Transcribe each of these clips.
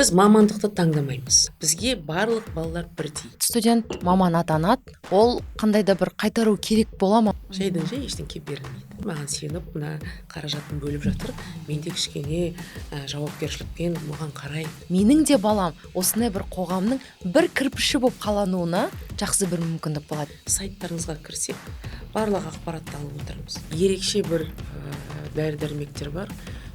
Біз мамандықты таңдамаймыз, бізге барлық балалар бірдей. Студент маман атанады, ол қандай да бір қайтару керек бола ма? Жайдан жай ештеңке берілмейді. Маған сеніп, мына қаражатын бөліп жатыр, мен де кішкене жауапкершілікпен оған қарай. Менің де балам осындай бір қоғамның бір кірпіші болып қалануына жақсы бір мүмкіндік болады. Сайттарыңызға кірсек, барлық ақпаратты алып отырмыз. Ерекше бір дәрі дәрмектер бар,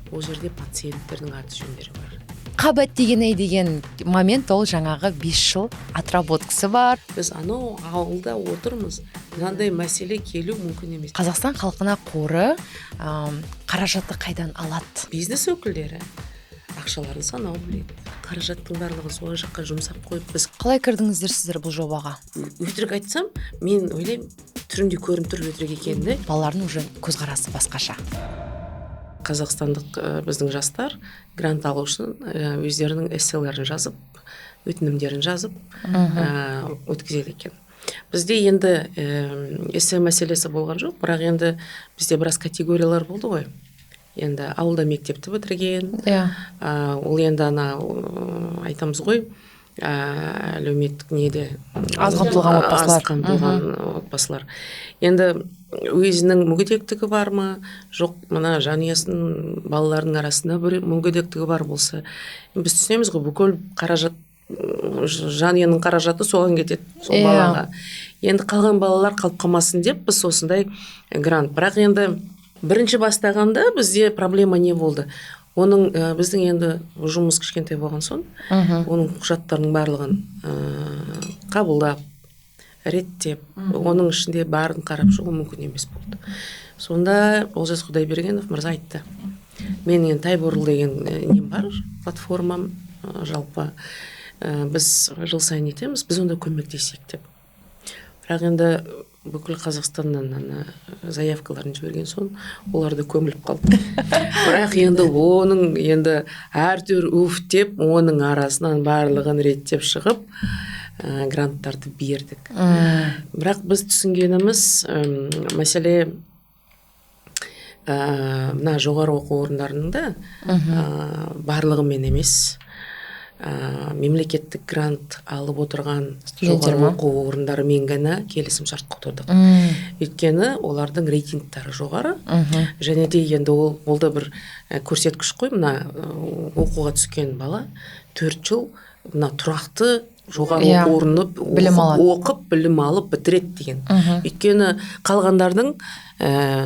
ол жерде пациенттердің аты жөндері бар. Қабат деген ай деген момент, ол жаңағы 5 жыл отработкасы бар. Біз анау ауылда отырмыз, мынандай мәселе келу мүмкін емес. Қазақстан халқына қоры қаражатты қайдан алады? Бизнес өкілдері ақшаларын санау біледі. Қаражаттың барлығын сол жаққа жұмсап қойып біз. Қалай кірдіңіздер сіздер бұл жобаға? Өтірік айтсам, мен ойлаймын, түрімде көрініп тұр өтірік екенін. Балалардың уже көзқарасы басқаша. Қазақстандық біздің жастар грант алу үшін өздерінің эсселерін жазып, өтінімдерін жазып өткізеді екен. Бізде енді эссе мәселесі болған жоқ, бірақ енді бізде біраз категориялар болды ғой. Енді ауылда мектепті бітірген, ол енді ана айтамыз ғой, әлеуметтік неде аз қамтылған отбасылар. Аз қамтылған отбасылар. Енді өзінің мүгедектігі бар ма, жоқ, мына жанұясының балаларының арасында бір мүгедектігі бар болса, біз түсінеміз ғой, бүкіл қаражат, жанұяның қаражаты соған кетеді, сол балаға. Енді қалған балалар қалып қалмасын деп біз осындай грант. Бірақ енді бірінші бастағанда бізде проблема не болды? Оның біздің енді жұмыс кішкентай болған соң, оның құжаттарының барлығын қабылдап, реттеп, оның ішінде барын қарап шығу мүмкін емес болды. Сонда Олжас Құдайбергенов мырза айтты: мен енді Тайбурыл деген нем бар, платформам, жалпы біз жыл сайын етеміз, біз онда көмектесейік деп. Бірақ енді бүкіл Қазақстаннан ана заявкаларын жіберген соң, олар да көміліп қалды. Бірақ енді оның енді әйтеуір уф деп, оның арасынан барлығын реттеп шығып, гранттарды бердік. Бірақ біз түсінгеніміз, мәселе мына жоғары оқу орындарының да барлығымен емес, мемлекеттік грант алып отырған студенттер жоғары ма? оқу орындарымен ғана келісім шартқа отырдық. Өйткені олардың рейтингтары жоғары. Және де енді ол да бір көрсеткіш қой, мына оқуға түскен бала 4 жыл мына тұрақты жоғары оқу орнында Білім алады. оқып, білім алып бітіреді деген. Өйткені қалғандардың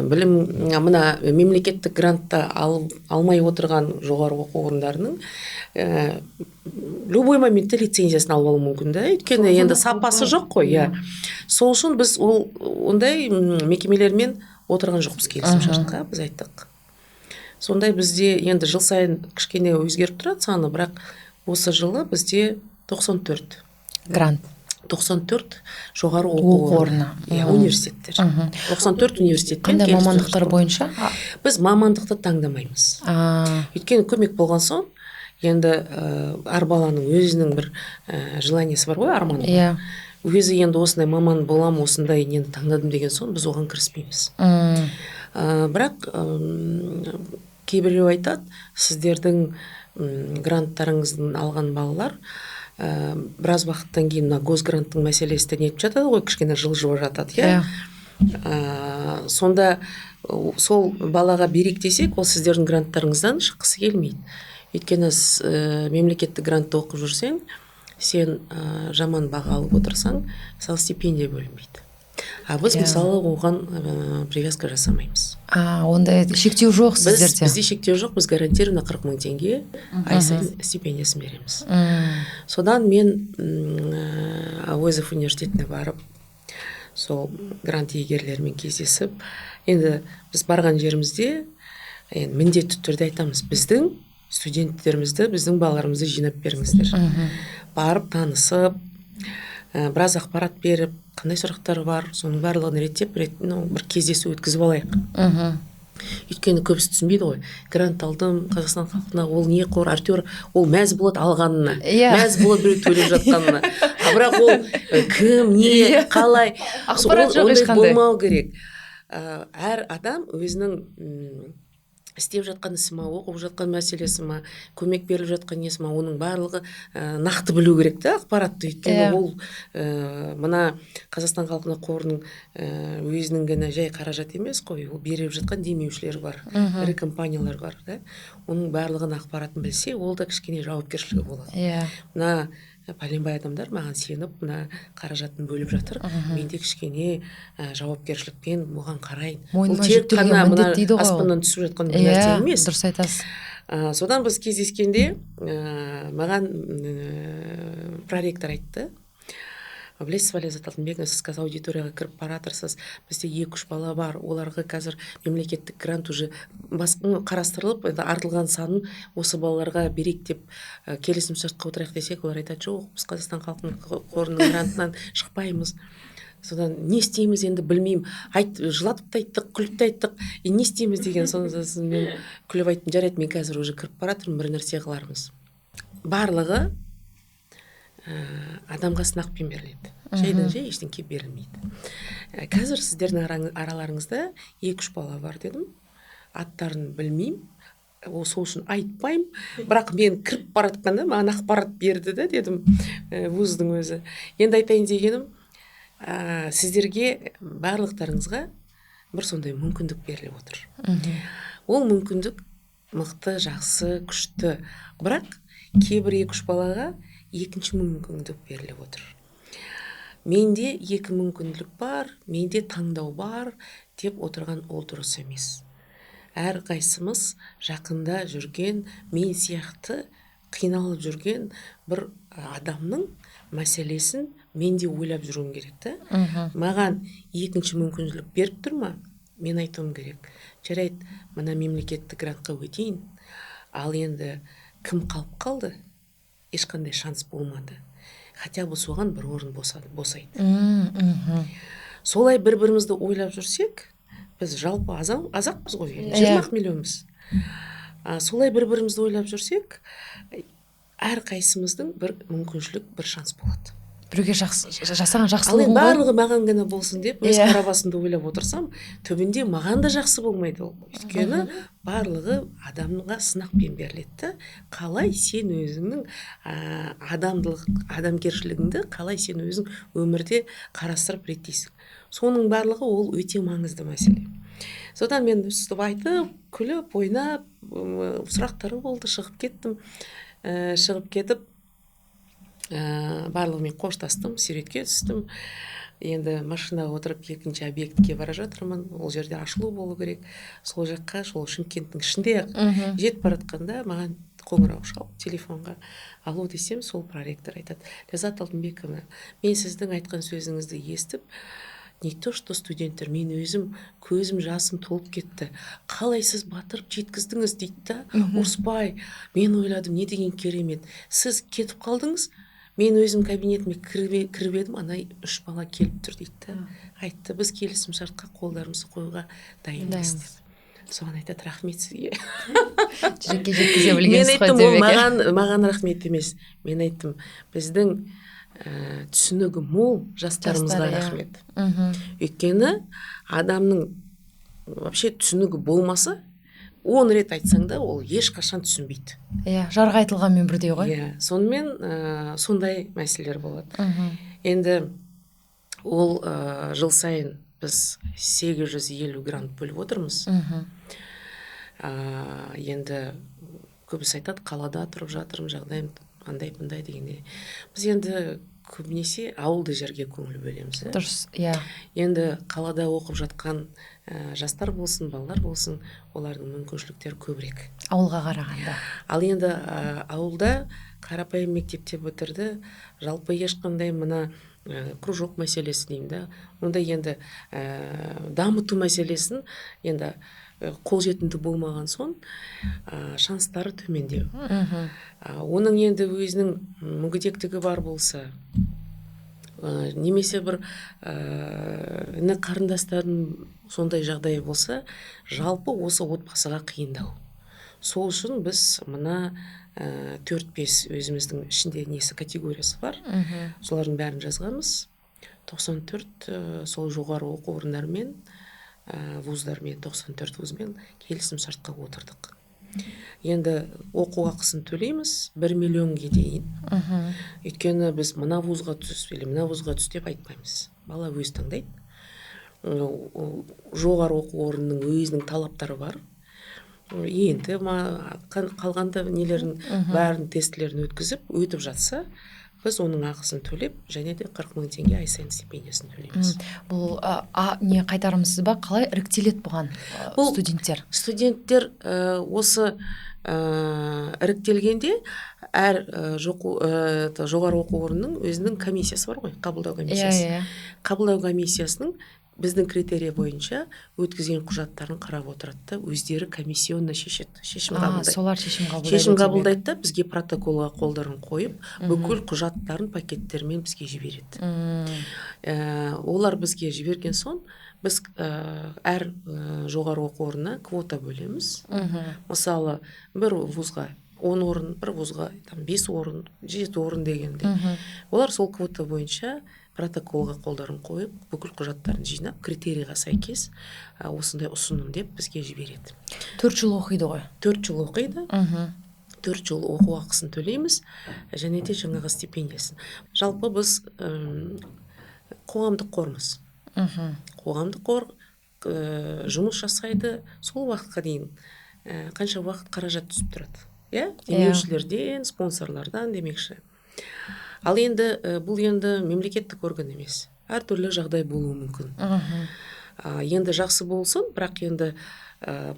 білім, мына мемлекеттік грантта алмай отырған жоғары оқу орындарының любой моментте лицензиясын алып алуы мүмкін да, өйткені енді сапасы жоқ қой, иә. Сол үшін біз ол ондай мекемелермен отырған жоқпыз келісім шартқа, біз айттық. Сондай бізде енді жыл сайын кішкене өзгеріп тұрады саны, бірақ осы жылы бізде 94 грант. 94 жоғары оқу оқу орны. Иә, университеттер. 94 университетпен Қандай келісім мамандықтар шарт. бойынша? Біз мамандықты таңдамаймыз. Өйткені көмек болған соң, енді әр баланың өзінің бір желаниесі бар ғой, арманы бар. Өзі енді осындай маман болам, осындай нені таңдадым деген соң, біз оған кіріспейміз. Бірақ кейбіреу айтады, сіздердің гранттарыңызды алған балалар біраз уақыттан кейін мына госгранттың мәселесі де нетіп жатады ғой, кішкене жылжып жатады, иә. Сонда сол балаға берейік десек, ол сіздердің гранттарыңыздан шыққысы келмейді. Өйткені мемлекеттік грантта оқып жүрсең, сен жаман баға алып отырсаң, саған стипендия бөлінбейді. А біз мысалы оған привязка жасамаймыз. А, ондай шектеу жоқ сіздерде? Бізде шектеу жоқ, біз гарантированно 40 мың теңге ай сайын стипендиясын береміз. Содан мен Әуезов университетіне барып, сол грант иегерлерімен кездесіп, енді біз барған жерімізде енді міндетті түрде айтамыз: біздің студенттерімізді, біздің балаларымызды жинап беріңіздер. Барып танысып, біраз ақпарат беріп, қандай сұрақтар бар, соның барлығын реттеп, ну, бір кездесу өткізіп алайық. Өйткені көбісі түсінбейді ғой, грант алдым Қазақстан халқына, ол не қор, әйтеуір ол мәз болады алғанына, мәз болады біреу төлеп жатқанына, а бірақ ол кім, не, қалай, Ақпарат жоқ ондай ешқандай. болмау керек. Әр адам өзінің Істеп жатқан ісі ма, оқып жатқан мәселесі ма, көмек беріліп жатқан несі ма, оның барлығы нақты білу керек та ақпаратты. Өйткені ол мына Қазақстан халқына қорының өзінің ғана жай қаражат емес қой, ол беріп жатқан демеушілер бар, ірі компаниялар бар да. Оның барлығын ақпаратын білсе, ол да кішкене жауапкершілігі болады. Мына пәленбай адамдар маған сеніп, мына қаражатын бөліп жатыр, мен де кішкене жауапкершілікпен оған қарайын. Мойныма жүктелген міндет дейді ғой. Аспаннан түсіп жатқан бір нәрсе емес. Дұрыс айтасыз. Содан біз кездескенде маған проректор айтты: «Білесіз ба, Ләззат Алтынбековна, сіз қазір аудиторияға кіріп бара жатырсыз, бізде 2-3 бала бар, оларға қазір мемлекеттік грант уже қарастырылып, енді артылған санын осы балаларға берейік деп келісім шартқа отырайық десек, олар айтады: жоқ, біз Қазақстан халқының қорының грантынан шықпаймыз. Содан не істейміз енді, білмеймін. Айт, жылатып та айттық, күліп те айттық, и не істейміз?» — деген. Сосын мен күліп айттым: «Жарайды, мен қазір уже кіріп бара жатырмын, бір нәрсе қылармыз». Барлығы адамға сынақпен беріледі, жайдан жай ештеңке берілмейді. Қазір сіздердің араларыңызда 2-3 бала бар дедім, аттарын білмеймін, ол сол үшін айтпаймын, бірақ мен кіріп бара жатқанда маған ақпарат берді да дедім, вуздың өзі. Енді айтайын дегенім, сіздерге барлықтарыңызға бір сондай мүмкіндік беріліп отыр. Ол мүмкіндік мықты, жақсы, күшті, бірақ кейбір 2-3 балаға екінші мүмкіндік беріліп отыр. Менде екі мүмкіндік бар, менде таңдау бар деп отырған ол дұрыс емес. Әрқайсымыз жақында жүрген, мен сияқты қиналып жүрген бір адамның мәселесін мен де ойлап жүруім керек та. Маған екінші мүмкіншілік беріп тұр ма, мен айтуым керек: жарайды, мына мемлекеттік грантқа өтейін. Ал енді кім қалып қалды, ешқандай шанс болмады, хотя бы соған бір орын босайды. Солай бір бірімізді ойлап жүрсек, біз жалпы азақпыз ғой енді, 20 миллионбыз. Солай бір бірімізді ойлап жүрсек, әрқайсымыздың бір мүмкіншілік, бір шанс болады. Біреуге жақсы жасаған Ал жақсылығың енді ғой. барлығы маған ғана болсын деп өз Иә. қара басымды ойлап отырсам, түбінде маған да жақсы болмайды ол. Өйткені барлығы адамға сынақпен беріледі да. Қалай сен өзіңнің адамдылық, адамгершілігіңді қалай сен өзің өмірде қарастырып реттейсің, соның барлығы ол өте маңызды мәселе. Содан мен өстіп айтып, күліп, ойнап, сұрақтары болды, шығып кеттім. Шығып кетіп, барлығымен қоштастым, суретке түстім. Енді машинаға отырып екінші объектке бара жатырмын, ол жерде ашылу болу керек. Сол жаққа, сол Шымкенттің ішінде ақ жетіп бара жатқанда маған қоңырау шалды телефонға. Алло десем, сол проректор айтады: «Ләззат Алтынбековна, мен сіздің айтқан сөзіңізді естіп, не то что студенттер, мен өзім көзім жасым толып кетті. Қалай сіз батырып жеткіздіңіз?» — дейді да. «Ұрыспай, мен ойладым, не деген керемет. Сіз кетіп қалдыңыз, мен өзім кабинетіме кіріп едім, ана үш бала келіп тұр», — дейді да. Айтты: «Біз келісім шартқа қолдарымызды қоюға дайынбыз», — Дайынбыз. деп. Соған айтады: «Рахмет сізге». Жүрекке жеткізе Мен білгенсіз ғой айттым: ол демек, иә. маған рахмет емес. Мен айттым: біздің түсінігі мол жастарымызға Жастар, иә. рахмет. Өйткені адамның вообще түсінігі болмаса, 10 рет айтсаң да, ол ешқашан түсінбейді. Иә, жарға айтылғанмен бірдей ғой. Иә, сонымен сондай мәселелер болады. Енді ол жыл сайын біз 850 грант бөліп отырмыз. Енді көбісі айтады: «Қалада тұрып жатырмын, жағдайым андай мындай дегенде». Біз енді көбінесе ауылды жерге көңіл бөлеміз, иә. Дұрыс, иә. Енді қалада оқып жатқан жастар болсын, балалар болсын, олардың мүмкіншіліктері көбірек ауылға қарағанда. Ал енді ауылда қарапайым мектепте бітірді, жалпы ешқандай мына кружок мәселесі деймін да, онда енді дамыту мәселесін енді қолжетімді болмаған соң, шанстары төмендеу. Оның енді өзінің мүгедектігі бар болса, немесе бір іні қарындастардың сондай жағдайы болса, жалпы осы отбасыға қиындау. Сол үшін біз мына 4-5 өзіміздің ішінде несі категориясы бар, солардың бәрін жазғанбыз. 94 сол жоғары оқу орындарымен Вуздармен, 94 вузбен келісім шартқа отырдық. Енді оқу ақысын төлейміз 1 миллионге дейін. Өйткені біз мына вузға түс или мына вузға түс деп айтпаймыз. Бала өзі таңдайды. Жоғары оқу орнының өзінің талаптары бар. Енді қалғанда нелерін, бәрін, тестілерін өткізіп, өтіп жатса, біз оның ақысын төлеп, және де 40 мың теңге ай сайын стипендиясын төлейміз. Бұл не, қайтарымсыз ба? Қалай іріктеледі бұған Бұл студенттер? Студенттер осы іріктелгенде әр жоғары оқу орнының өзінің комиссиясы бар ғой, қабылдау комиссиясы. иә Қабылдау комиссиясының біздің критерий бойынша өткізген құжаттарын қарап отырады да, өздері комиссионно шешеді, шешім қабылдайды. Солар шешім қабылдайды. Шешім Демек. қабылдайды да, бізге протоколға қолдарын қойып, бүкіл құжаттарын пакеттермен бізге жібереді. Олар бізге жіберген соң, біз әр жоғары оқу орнына квота бөлеміз. Мысалы, бір вузға 10 орын, бір вузға там 5 орын, 7 орын дегенде, олар сол квота бойынша протоколға қолдарын қойып, бүкіл құжаттарын жинап, критерийға сәйкес осындай ұсыным деп бізге жібереді. 4 жыл оқиды ғой? 4 жыл оқиды. 4 жыл оқу ақысын төлейміз және де жаңағы стипендиясын. Жалпы біз қоғамдық қормыз. Қоғамдық қор жұмыс жасайды. Сол уақытқа дейін қанша уақыт қаражат түсіп тұрады, иә, демеушілерден, спонсорлардан демекші. Ал енді бұл енді мемлекеттік орган емес, әртүрлі жағдай болуы мүмкін. Енді жақсы болсын, бірақ енді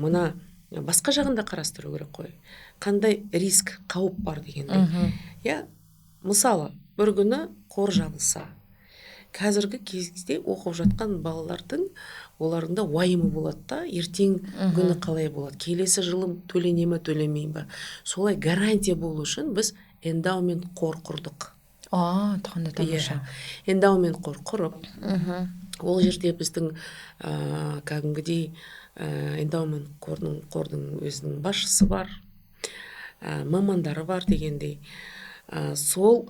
мына басқа жағын да қарастыру керек қой, қандай риск, қауіп бар дегендей. Иә, мысалы, бір күні қор жабылса, қазіргі кезде оқып жатқан балалардың, олардың да уайымы болады да, ертең күні қалай болады, келесі жылы төлене ме, төлемей ме. Солай гарантия болу үшін біз эндаумент қор құрдық. А, қандай тамаша! Иә, эндаумент қор құрып, ол жерде біздің кәдімгідей эндаумент қордың өзінің басшысы бар, мамандары бар дегендей. Сол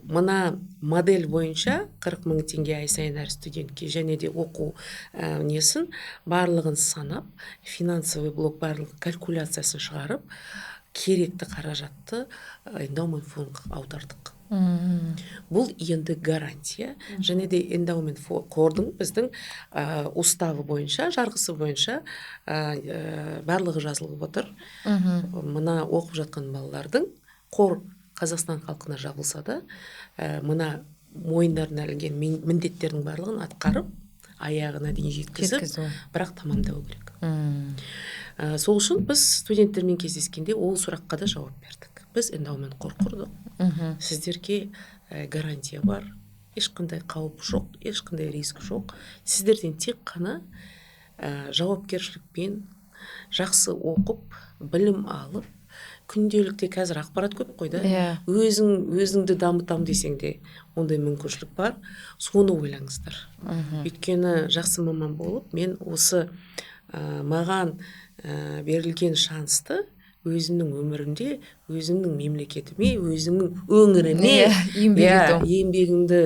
мына модель бойынша 40 мың теңге ай сайын әр студентке және де оқу несін барлығын санап, финансовый блок, барлық калькуляциясын шығарып, керекті қаражатты эндаумент фондқа аудардық. Бұл енді гарантия. Және де эндаумент қордың біздің уставы бойынша, жарғысы бойынша барлығы жазылып отыр. Мына оқып жатқан балалардың, қор Қазақстан халқына жабылса да, мына мойындарына ілінген міндеттердің барлығын атқарып, аяғына дейін жеткізіп, Жеткізу. бірақ тамамдау керек. Сол үшін біз студенттермен кездескенде ол сұраққа да жауап бердік: біз эндаумент қор құрдық, сіздерге гарантия бар, ешқандай қауіп жоқ, ешқандай риск жоқ. Сіздерден тек қана жауапкершілікпен жақсы оқып, білім алып, күнделікті, қазір ақпарат көп қой да, өзің өзіңді дамытамын десең де, ондай мүмкіншілік бар, соны ойлаңыздар. Өйткені жақсы маман болып, мен осы маған берілген шансты өзімнің өмірімде, өзімнің мемлекетіме, өзімнің өңіріме, Иә, еңбек иә, ету. еңбегімді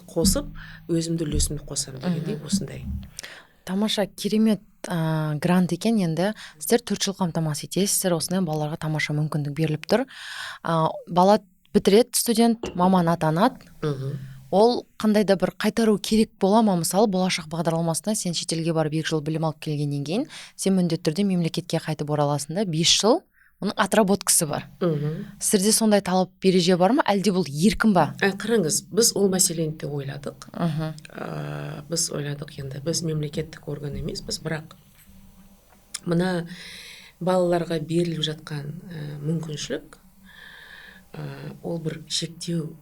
қосып, өзімді үлесімді қосамын дегендей, осындай. Тамаша, керемет грант екен. Енді сіздер 4 жыл қамтамасыз етесіздер, осындай балаларға тамаша мүмкіндік беріліп тұр. Бала бітіреді, студент маман атанады. Ол қандай да бір қайтару керек бола ма? Мысалы, Болашақ бағдарламасына сен шетелге барып 2 жыл білім алып келгеннен кейін, сен міндетті түрде мемлекетке қайтып ораласың да, 5 жыл оның отработкасы бар. Сіздерде сондай талап, ереже бар ма, әлде бұл еркін ба? Қараңыз, біз ол мәселені де ойладық. Біз ойладық, енді біз мемлекеттік орган емеспіз, бірақ мына балаларға беріліп жатқан мүмкіншілік, ол бір шектеу,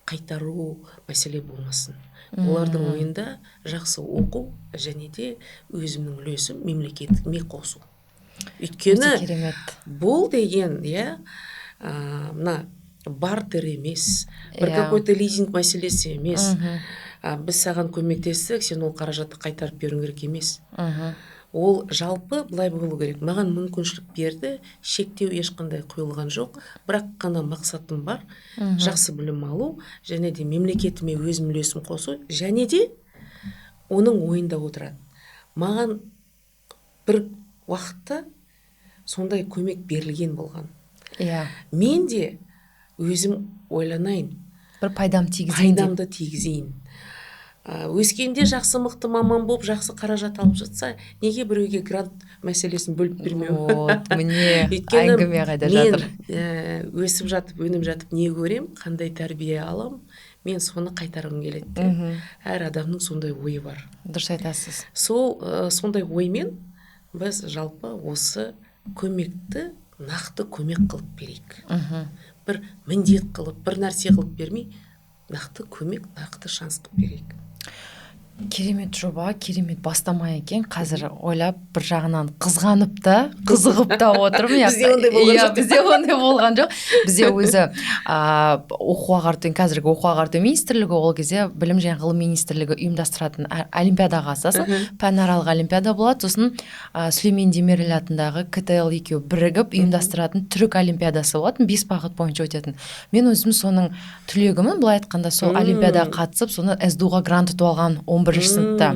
қайтару мәселе болмасын. Олардың ойында жақсы оқу және де өзімнің үлесім мемлекетіме қосу. Өйткені Өте керемет. бұл деген, иә, мына бартер емес, бір какой-то лизинг мәселесі емес. Біз саған көмектестік, сен ол қаражатты қайтарып беруің керек емес. Ол жалпы былай болу керек: маған мүмкіншілік берді, шектеу ешқандай қойылған жоқ, бірақ қана мақсатым бар, жақсы білім алу және де мемлекетіме өзім үлесім қосу. Және де оның ойында отырады. Маған бір уақытта сондай көмек берілген болған. Мен де өзім ойланайын, бір пайдам тигізейін. Пайдамды тигізейін. Өскенде жақсы, мықты маман болып, жақсы қаражат алып жатса, неге біреуге грант мәселесін бөліп бермеу? Вот міне. Өйткені әңгіме қайда мен жатыр. Өсіп жатып, өніп жатып не көрем, қандай тәрбие алам, мен соны қайтарғым келеді де. Әр адамның сондай ойы бар. Дұрыс айтасыз. Сол сондай оймен біз жалпы осы көмекті нақты көмек қылып берейік. Бір міндет қылып, бір нәрсе қылып бермей, нақты көмек, нақты шанс қылып берейік. Керемет жоба, керемет бастама екен. Қазір ойлап, бір жағынан қызғанып та, қызығып та отырмын, иә. Бізде ондай болған Иә, жоқ. Бізде ондай болған жоқ. Бізде өзі оқу ағарту, қазіргі оқу ағарту министрлігі, ол кезде Білім және ғылым министрлігі ұйымдастыратын олимпиадаға қатысасың. Пәнаралық олимпиада болады. Сосын Сүлеймен Демирел атындағы КТЛ екеуі бірігіп ұйымдастыратын түрік олимпиадасы болатын, бес бағыт бойынша өтетін. Мен өзім соның түлегімін, былай айтқанда, сол олимпиадаға қатысып, соны СДУ-ға грант ұтып алған 11 сыныпта.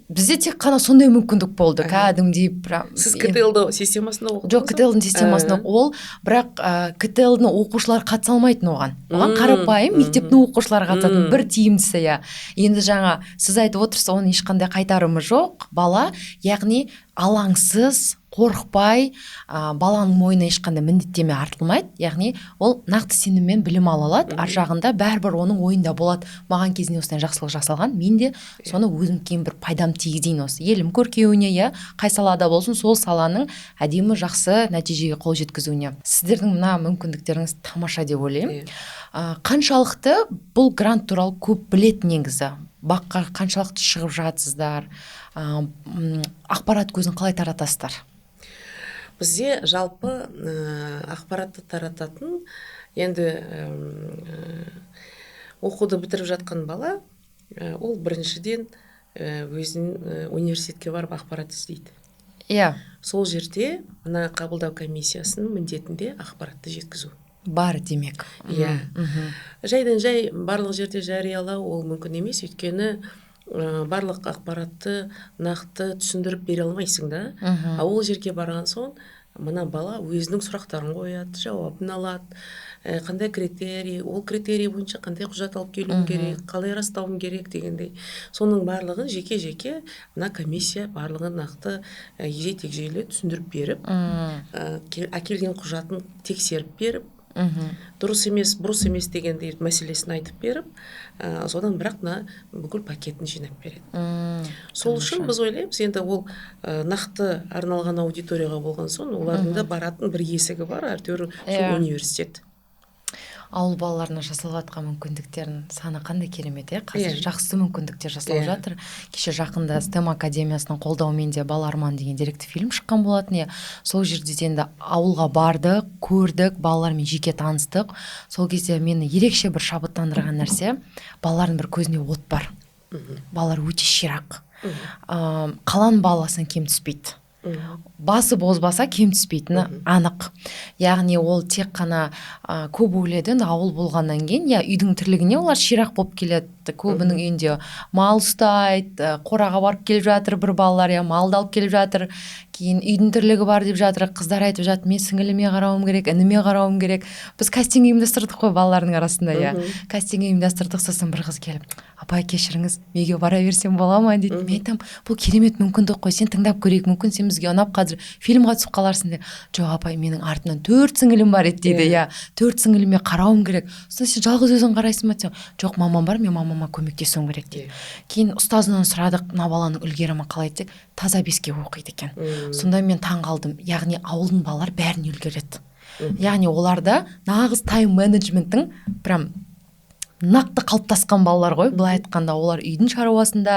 Бізде тек қана сондай мүмкіндік болды. Кәдімгідей прям. Сіз КТЛ системасында оқыдыңыз? Жоқ, КТЛ-дың системасында ол, бірақ КТЛ-дың оқушылары қатыса алмайтын оған. Оған қарапайым мектептің оқушылары қатысатын. Бір тиімдісі, иә. Енді жаңа сіз айтып отырсыз, оның ешқандай қайтарымы жоқ. Бала, яғни, алаңсыз, қорықпай, баланың мойнына ешқандай міндеттеме артылмайды, яғни ол нақты сеніммен білім ала алады. Ар жағында бәрібір оның ойында болады: маған кезінде осындай жақсылық жасалған, мен де соны өзім кейін бір пайдам тигізейін осы елім көркеюіне, иә, қай салада болсын, сол саланың әдемі, жақсы нәтижеге қол жеткізуіне. Сіздердің мына мүмкіндіктеріңіз тамаша деп ойлаймын. Қаншалықты бұл грант туралы көп біледі негізі? БАҚ-қа қаншалықты шығып жатсыздар? Ақпарат көзін қалай таратасыздар? Бізде жалпы ақпаратты тарататын, енді оқуды бітіріп жатқан бала, ол біріншіден өзін университетке барып ақпарат іздейді. Сол жерде мына қабылдау комиссиясының міндетінде ақпаратты жеткізу бар демек. Иә. Жайдан жай барлық жерде жариялау ол мүмкін емес, өйткені барлық ақпаратты нақты түсіндіріп бере алмайсың да. А ол жерге барған соң мына бала өзінің сұрақтарын қояды, жауабын алады. Қандай критерий, ол критерий бойынша қандай құжат алып келуім керек, қалай растауым керек дегендей, соның барлығын жеке жеке мына комиссия барлығын нақты, егжей тегжейлі түсіндіріп беріп, әкелген құжатын тексеріп беріп, дұрыс емес, бұрыс емес дегендей мәселесін айтып беріп, содан бірақ мына бүкіл пакетін жинап береді. Сол үшін біз ойлаймыз, енді ол нақты арналған аудиторияға болған соң, олардың да баратын бір есігі бар, әйтеуір сол университет. Ауыл балаларына жасалып жатқан мүмкіндіктердің саны қандай керемет, иә, қазір. Жақсы мүмкіндіктер жасалып жатыр. Кеше жақында STEM академиясының қолдауымен де «Бала арман» деген деректі фильм шыққан болатын, иә. Сол жерде де енді ауылға бардық, көрдік, балалармен жеке таныстық. Сол кезде мені ерекше бір шабыттандырған нәрсе: балалардың бір көзінде от бар. Балалар өте ширақ. Қаланың баласынан кем түспейді, басып озбаса кем түспейтіні анық. Яғни ол тек қана көп ойлайды енді, ауыл болғаннан кейін, иә, үйдің тірлігіне олар ширақ болып келеді. Көбінің үйінде мал ұстайды, қораға барып келіп жатыр бір балалар, иә, малды алып келіп жатыр. Кейін үйдің тірлігі бар деп жатыр. Қыздар айтып жатыр: мен сіңіліме қарауым керек, ініме қарауым керек. Біз кастинг ұйымдастырдық қой балалардың арасында, иә. Кастинг ұйымдастырдық. Сосын бір қыз келіп: «Апай, кешіріңіз, үйге бара берсем бола ма?» – дейді. Мен айтамын: «Бұл керемет мүмкіндік қой, сен тыңдап көрейік, мүмкін, сен бізге ұнап, қазір фильмға түсіп қаларсың», – деп. «Жоқ, апай, менің артымнан төрт сіңілім бар еді», – дейді. Иә, «төрт сіңіліме қарауым керек». «Сонда сен жалғыз өзің қарайсың ба?» – десем, «Жоқ, мамам бар, мен мамама көмектесуім керек», – дейді. Кейін ұстазынан сұрадық, мына баланың үлгерімі қалай десек, таза беске оқиды екен. Сонда мен таң қалдым. Яғни ауылдың балалары бәріне үлгереді. Яғни оларда нағыз тайм менеджменттің прям нақты қалыптасқан балалар ғой, былай айтқанда. Олар үйдің шаруасында,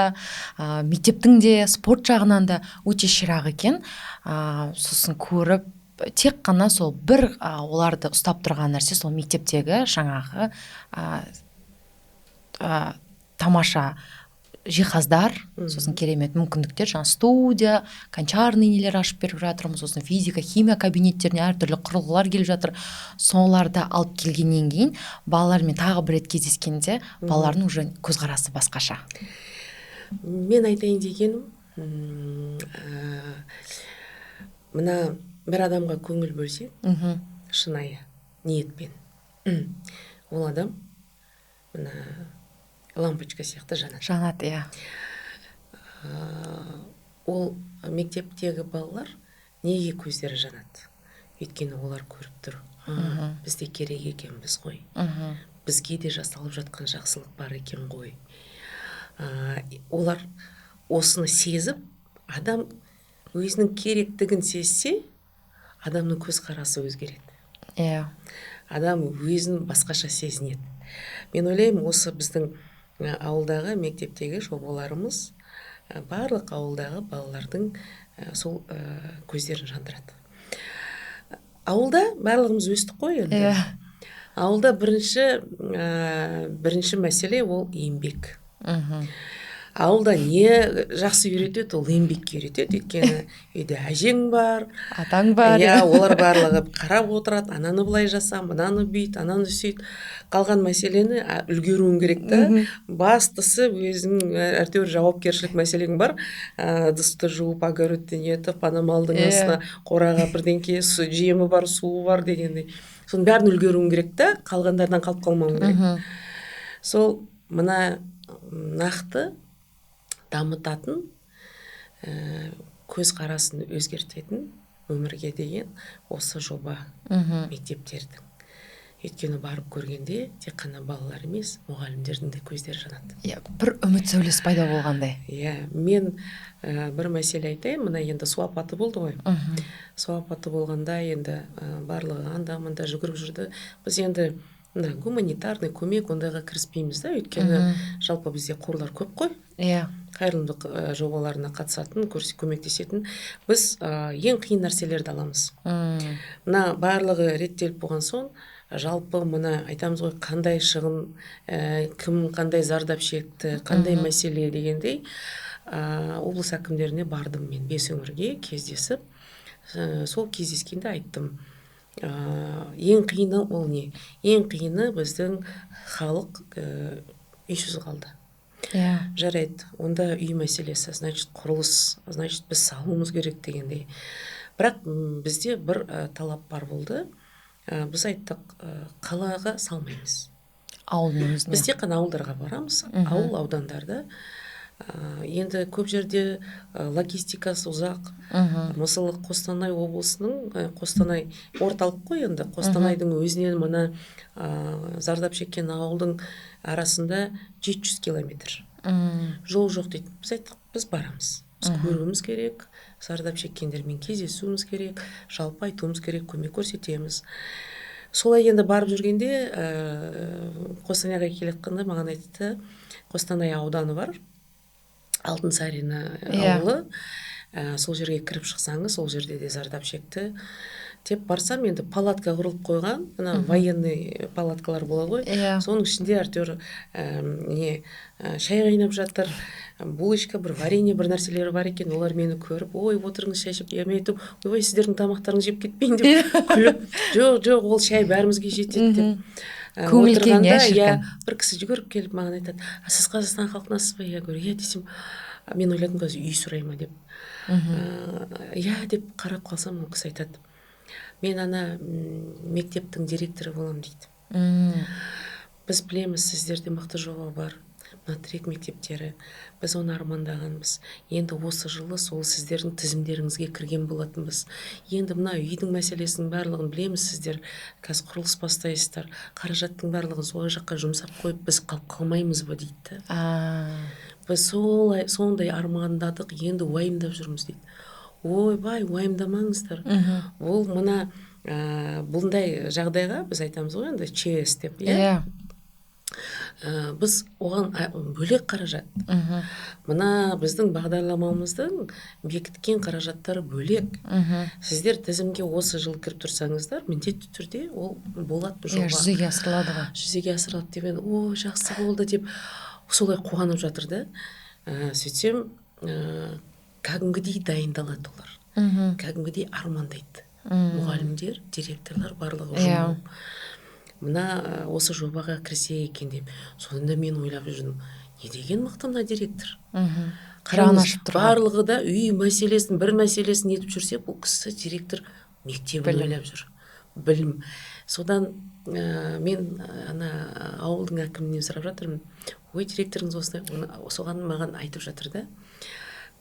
мектептің де, спорт жағынан да өте ширақ екен. Сосын көріп, тек қана сол бір оларды ұстап тұрған нәрсе сол мектептегі жаңағы тамаша жиһаздар, сосын керемет мүмкіндіктер, жаңа студия, гончарный нелер ашып беріп жатырмыз, сосын физика, химия кабинеттеріне әртүрлі құрылғылар келіп жатыр. Соларды алып келгеннен кейін балалармен тағы бір рет кездескенде балалардың уже көзқарасы басқаша. Мен айтайын дегенім, мына бір адамға көңіл бөлсең, шынайы ниетпен, ол адам мына лампочка сияқты жанады. Жанады, иә. Ол мектептегі балалар неге көздері жанады? Өйткені олар көріп тұр, біз де керек екенбіз ғой, бізге де жасалып жатқан жақсылық бар екен ғой. Олар осыны сезіп, адам өзінің керектігін сезсе, адамның көзқарасы өзгереді. Иә. Адам өзін басқаша сезінеді. Мен ойлаймын, осы біздің ауылдағы мектептегі жобаларымыз барлық ауылдағы балалардың сол көздерін жандырады. Ауылда барлығымыз өстік қой енді. Иә. Ауылда бірінші мәселе ол еңбек. Ауылда не жақсы үйретеді, ол еңбекке үйретеді. Өйткені үйде әжең бар, атаң бар. Иә, олар барлығы қарап отырады, ананы былай жаса, мынаны бүйт, ананы сөйт. Қалған мәселені үлгеруің керек та. Бастысы өзің әйтеуір жауапкершілік мәселең бар. Ыдысты жуып, огородты нетіп, ана малдың астына қораға бірдеңке, жемі бар, суы бар дегендей. Соның бәрін үлгеруің керек та, қалғандардан қалып қалмауың керек. Сол мына нақты дамытатын, көзқарасын өзгертетін өмірге деген осы жоба мектептердің. Өйткені барып көргенде тек қана балалар емес, мұғалімдердің де көздері жанады. Иә, бір үміт сәулесі пайда болғандай. Иә, мен бір мәселе айтайын, мына енді су апаты болды ғой. Су апаты болғанда енді барлығы анда-мында жүгіріп жүрді. Біз енді мына гуманитарный көмек ондайға кіріспейміз да, өйткені жалпы бізде қорлар көп қой. Иә. Қайырымдылық жобаларына қатысатын, көмектесетін. Біз ең қиын нәрселерді аламыз. Мына барлығы реттеліп болған соң, жалпы мына айтамыз ғой, қандай шығын, кім қандай зардап шекті, қандай мәселе дегендей, облыс әкімдеріне бардым мен 5 өңірге кездесіп, сол кездескенде айттым. Ең қиыны ол не? Ең қиыны біздің халық үйсіз қалды. Иә. Жарайды, онда үй мәселесі, значит, құрылыс, значит, біз салуымыз керек дегендей. Бірақ бізде бір талап бар болды. Біз айттық, қалаға салмаймыз. Ауылдың өзіне. Біз тек қана ауылдарға барамыз, ауыл аудандарда. Енді көп жерде логистикасы ұзақ. Мысалы, Қостанай облысының, Қостанай орталық қой енді, Қостанайдың өзінен мына зардап шеккен ауылдың арасында 700 километр. Жол жоқ дейді. Біз айттық, біз барамыз. Біз көруіміз керек, зардап шеккендермен кездесуіміз керек, жалпы айтуымыз керек, көмек көрсетеміз. Солай енді барып жүргенде, Қостанайға келе жатқанда маған айтты, Қостанай ауданы бар, Алтынсарина ауылы. Сол жерге кіріп шықсаңыз, сол жерде де зардап шекті деп барсам, енді палатка құрылып қойған, ана военный палаткалар болады ғой. Иә. Соның ішінде әйтеуір, не, шай қайнап жатыр, булочка, бір варенье, бір нәрселері бар екен. Олар мені көріп, ой, отырыңыз шай ішіп. Я, мен айттым, ойбай, сіздердің тамақтарыңызды жеп кетпейін деп күліп, жоқ, жоқ, ол шай бәрімізге жетеді деп. Көңіл кең, Отырғанда, иә, шіркін. иә, бір кісі жүгіріп келіп маған айтады, а сіз Қазақстан халқынасыз ба? Я говорю, иә десем, мен ойладым, қазір үй сұрай ма деп. Иә деп қарап қалсам, ол кісі айтады, мен ана мектептің директоры боламын дейді. Біз білеміз, сіздерде мықты жоба бар, мына тірек мектептері, біз оны армандағанбыз. Енді осы жылы сол сіздердің тізімдеріңізге кірген болатынбыз. Енді мына үйдің мәселесінің барлығын білеміз, сіздер қазір құрылыс бастайсыздар, қаражаттың барлығын сол жаққа жұмсап қойып, біз қалып қалмаймыз ба дейді да. Біз сондай армандадық, енді уайымдап жүрміз дейді. Ойбай, уайымдамаңыздар. Ол мына, бұндай жағдайға біз айтамыз ғой енді ЧС деп, иә? Иә. Біз оған бөлек қаражат. Мына біздің бағдарламамыздың бекіткен қаражаттары бөлек. Сіздер тізімге осы жыл кіріп тұрсаңыздар, міндетті түрде ол болады Иә, жоба. жүзеге асырылады ғой. Жүзеге асырылады деп енді, о, жақсы болды деп солай қуанып жатыр да. Сөйтсем, кәдімгідей дайындалады олар. Кәдімгідей армандайды. Мұғалімдер, директорлар барлығы Иә. жұмылып. Мына осы жобаға кірсе екен деп. Сонда мен ойлап жүрдім, Не деген мықты мына директор. Жаны Қараңыз, ашып тұрған. Барлығы да үй мәселесін, бір мәселесін нетіп жүрсе, бұл кісі директор мектебін Білім. ойлап жүр. Білім. Содан мен ана ауылдың әкімінен сұрап жатырмын: «Ой, директорыңыз осындай», соған маған айтып жатыр да,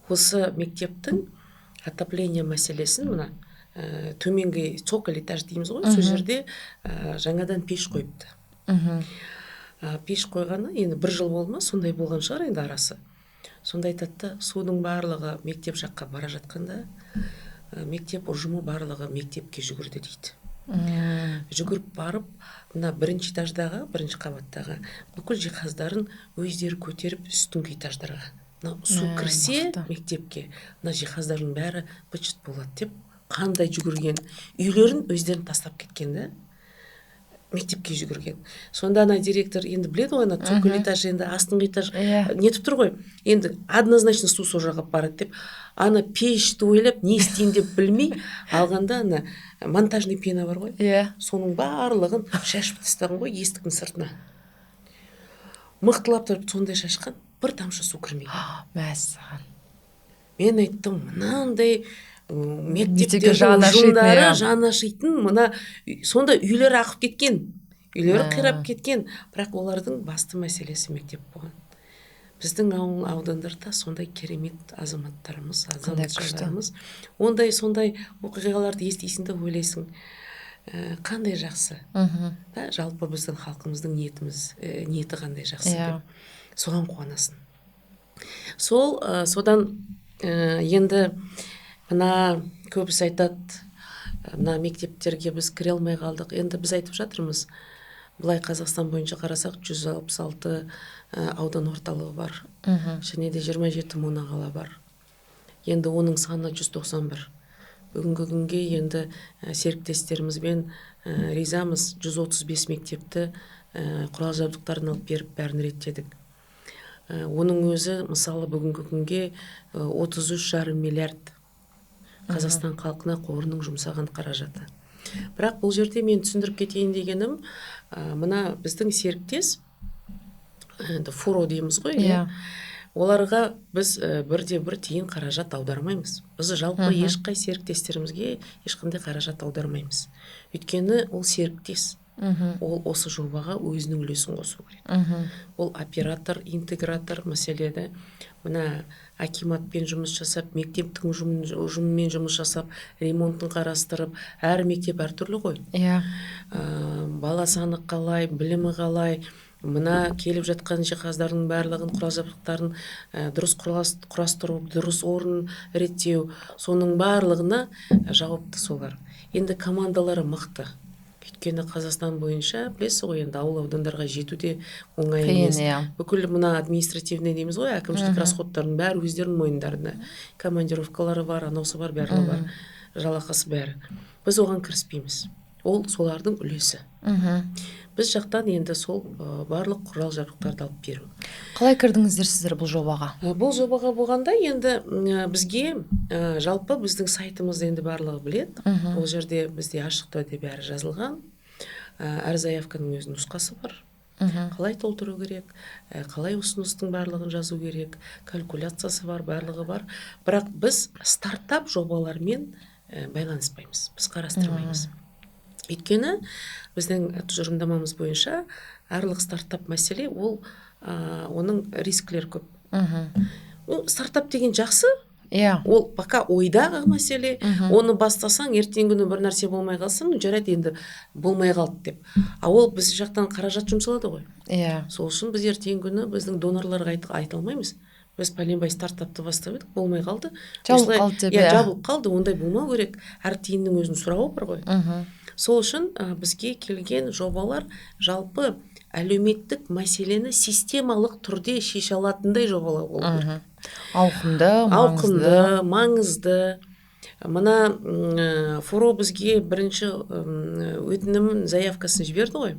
осы мектептің отопление мәселесін, мына төменгі цоколь этаж дейміз ғой, сол жерде жаңадан пеш қойыпты. Пеш қойғаны енді бір жыл болды ма, сондай болған шығар енді арасы. Сонда айтады да, судың барлығы мектеп жаққа бара жатқанда, мектеп ұжымы барлығы мектепке жүгірді дейді. Жүгіріп барып, мына бірінші этаждағы, бірінші қабаттағы бүкіл жиһаздарын өздері көтеріп үстіңгі этаждарға, мына су кірсе мықты. мектепке, мына жиһаздардың бәрі быт болады деп, қандай жүгірген, үйлерін өздерін тастап кеткен да, мектепке жүгірген. Сонда ана директор енді біледі ғой, ана цоколь этаж, енді астыңғы этаж нетіп тұр ғой енді, однозначно су сол жаққа барады деп, ана пешті ойлап, не істеймін деп білмей алғанда, ана монтажный пена бар ғой, соның барлығын шашып тастаған ғой есіктің сыртына, мықтылап тұрып сондай шашқан, бір тамшы су кірмеген. Мәссаған. Мен айттым, мынандай Мектепке мектептердің жаны ашитын, ұжымдары, иә. жаны ашитын мына сонда үйлері ағып кеткен, үйлері қирап кеткен, бірақ олардың басты мәселесі мектеп болған. Біздің ауыл аудандарда сондай керемет азаматтарымыз, Қандай күшті. азаматшаларымыз, ондай сондай оқиғаларды естисің де ойлайсың, қандай жақсы да, жалпы біздің халқымыздың ниетіміз, ниеті қандай жақсы деп, соған қуанасың. Сол содан енді мына көбісі айтады, мына мектептерге біз кіре алмай қалдық. Енді біз айтып жатырмыз, былай Қазақстан бойынша қарасақ, 166 аудан орталығы бар және де 27 моноқала бар. Енді оның саны 191 бүгінгі күнге. Енді серіктестерімізбен ризамыз, 135 мектепті құрал жабдықтарын алып беріп, бәрін реттедік. Оның өзі, мысалы, бүгінгі күнге 33,5 миллиард Қазақстан халқына қорының жұмсаған қаражаты. Бірақ бұл жерде мен түсіндіріп кетейін дегенім, мына біздің серіктес, енді ФУРО дейміз ғой, иә? Иә. Оларға біз бірде бір тиын қаражат аудармаймыз. Біз жалпы ешқай серіктестерімізге ешқандай қаражат аудармаймыз, өйткені ол серіктес, ол осы жобаға өзінің үлесін қосу керек. Ол оператор, интегратор мәселеде мына акиматпен жұмыс жасап, мектептің ұжымымен жұмыс жасап, ремонтын қарастырып, әр мектеп әртүрлі ғой. Бала саны қалай, білімі қалай, мына келіп жатқан жиһаздардың барлығын, құрал жабдықтарын дұрыс құрастыру, дұрыс орын реттеу, соның барлығына жауапты солар. Енді командалары мықты, өйткені Қазақстан бойынша білесіз ғой, енді ауыл аудандарға жету де оңай Қиын, емес. иә. Бүкіл мына административный дейміз ғой, әкімшілік расходтардың бәрі өздерінің мойындарында, командировкалары бар, анаусы бар, барлығы бар, жалақысы, бәрі. Біз оған кіріспейміз, ол солардың үлесі. Біз жақтан енді сол барлық құрал жабдықтарды алып беру. Қалай кірдіңіздер сіздер бұл жобаға? Бұл жобаға болғанда енді бізге жалпы біздің сайтымызды енді барлығы біледі. Ол жерде бізде ашық түрде бәрі жазылған. Әр заявканың өзінің нұсқасы бар, қалай толтыру керек, қалай ұсыныстың барлығын жазу керек, калькуляциясы бар, барлығы бар. Бірақ біз стартап жобалармен байланыспаймыз, біз қарастырмаймыз, өйткені біздің тұжырымдамамыз бойынша барлық стартап мәселе ол оның рискілері көп. Ну, стартап деген жақсы, ол пока ойдағы мәселе. Оны бастасаң, ертеңгі күні бір нәрсе болмай қалса, ну жарайды енді, болмай қалды деп. А ол біз жақтан қаражат жұмсалады ғой. Сол үшін біз ертеңгі күні біздің донорларға айта алмаймыз: біз пәленбай стартапты бастап едік, болмай қалды, Жабылып осылай- қалды деп, иә, иә. жабылып қалды. Ондай болмау керек, әр тиынның өзінің сұрауы бар ғой. Сол үшін бізге келген жобалар жалпы әлеуметтік мәселені системалық түрде шеше алатындай жобалар болу керек. Ауқымды, маңызды. Ауқымды, маңызды. Мына ФУРО бізге бірінші өтінімін, заявкасын жіберді ғой.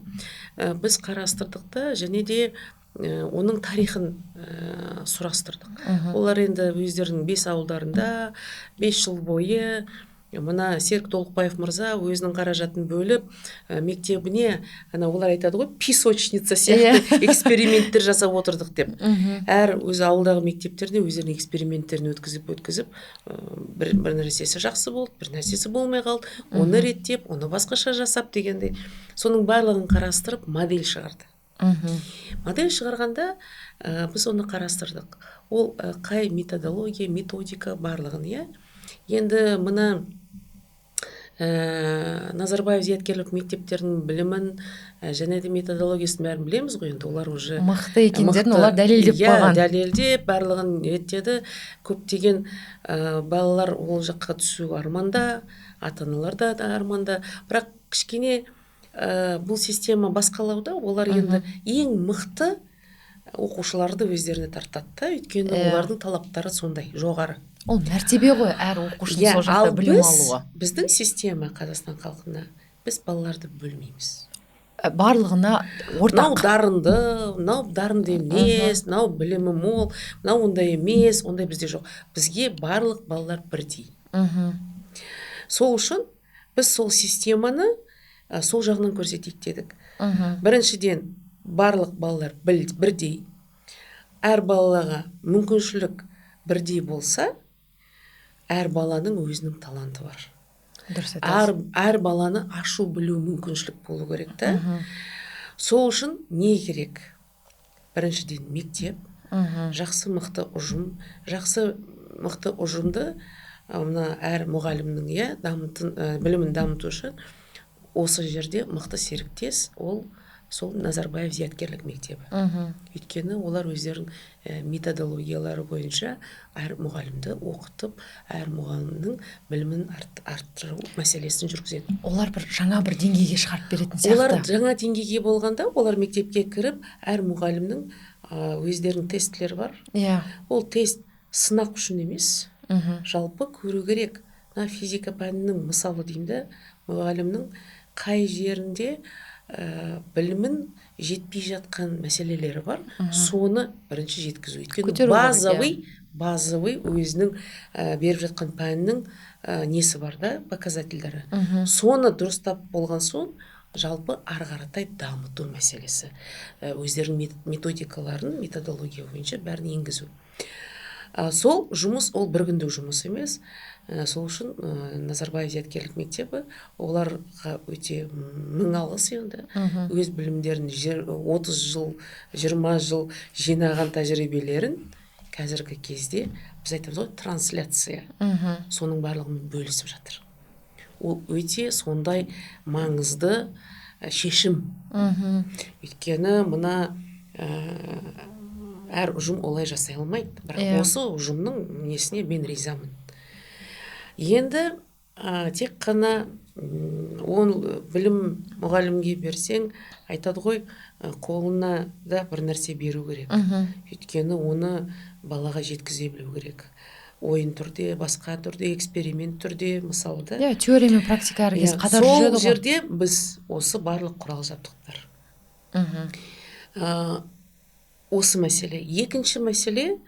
Біз қарастырдық та, және де оның тарихын сұрастырдық. Олар енді өздерінің бес ауылдарында 5 жыл бойы Мына Серік Толықбаев мырза өзінің қаражатын бөліп, мектебіне, ана олар айтады ғой, песочница сияқты эксперименттер жасап отырдық деп. Әр өзі ауылдағы мектептерде өздерінің эксперименттерін өткізіп өткізіп, бір нәрсесі жақсы болды, бір нәрсесі болмай қалды, оны реттеп, оны басқаша жасап дегендей, соның барлығын қарастырып модель шығарды. Модель шығарғанда, біз оны қарастырдық, ол қай методология, методика, барлығын, иә. Енді мына Назарбаев зияткерлік мектептерінің білімін және де методологиясын бәрін білеміз ғой енді, олар уже мықты екендерін мықты. Олар дәлелдеп қойған. Дәлелдеп, барлығын реттеді. Көптеген балалар ол жаққа түсу арманда, ата аналар да арманда, бірақ кішкене бұл система басқалауда. Олар енді ең мықты оқушыларды өздеріне тартады да, өйткені олардың талаптары сондай жоғары. Ол мәртебе ғой әр оқушының сол жақта Ал білім біз, алуы. Біздің система Қазақстан халқына, біз балаларды бөлмейміз. Барлығына Мынау ортақ. дарынды, мынау дарынды емес, мынау білімі мол, мынау ондай емес, ондай бізде жоқ. Бізге барлық балалар бірдей. Сол үшін біз сол системаны сол жағынан көрсетейік дедік. Біріншіден, барлық балалар бірдей, әр балаға мүмкіншілік бірдей болса, әр баланың өзінің таланты бар. Дұрыс айтасыз. Әр баланы ашу, білу мүмкіншілік болу керек та. Сол үшін не керек? Біріншіден, мектеп, жақсы мықты ұжым, жақсы мықты ұжымды мына әр мұғалімнің, иә, дамытын, білімін дамыту үшін осы жерде мықты серіктес ол сол Назарбаев зияткерлік мектебі. Өйткені олар өздерінің методологиялары бойынша әр мұғалімді оқытып, әр мұғалімнің білімін арттыру мәселесін жүргізеді. Олар бір жаңа бір деңгейге шығарып беретін сияқты. Олар жаңа деңгейге болғанда, олар мектепке кіріп, әр мұғалімнің өздерінің тестілері бар. Ол тест сынақ үшін емес, жалпы көру керек. Мына физика пәнінің мысалы деймін да, мұғалімнің қай жерінде білімін жетпей жатқан мәселелері бар, соны бірінші жеткізу. Өйткені Көтеру керек, базовый өзінің беріп жатқан пәнінің несі бар да, показательдері. Соны дұрыстап болған соң, жалпы ары қаратай дамыту мәселесі. Өздерінің методикаларын, методология бойынша бәрін енгізу. Сол жұмыс ол бір күндік жұмыс емес. Сол үшін Назарбаев зияткерлік мектебі оларға өте мың алғыс енді. Өз білімдерін 30 жыл, 20 жыл жинаған тәжірибелерін қазіргі кезде, біз айтамыз ғой, трансляция. Соның барлығымен бөлісіп жатыр. Ол өте сондай маңызды шешім. Өйткені мына әр ұжым олай жасай алмайды. Бірақ осы ұжымның несіне мен ризамын. Енді тек қана он білім мұғалімге берсең, айтады ғой, қолына да бір нәрсе беру керек. Өйткені оны балаға жеткізе білу керек. Ойын түрде, басқа түрде, эксперимент түрде, мысалы да. Иә, теория мен практика әр кез қатар Сол жүреді ғой. жерде біз осы барлық құрал жабдықтар. Осы мәселе. Екінші мәселе,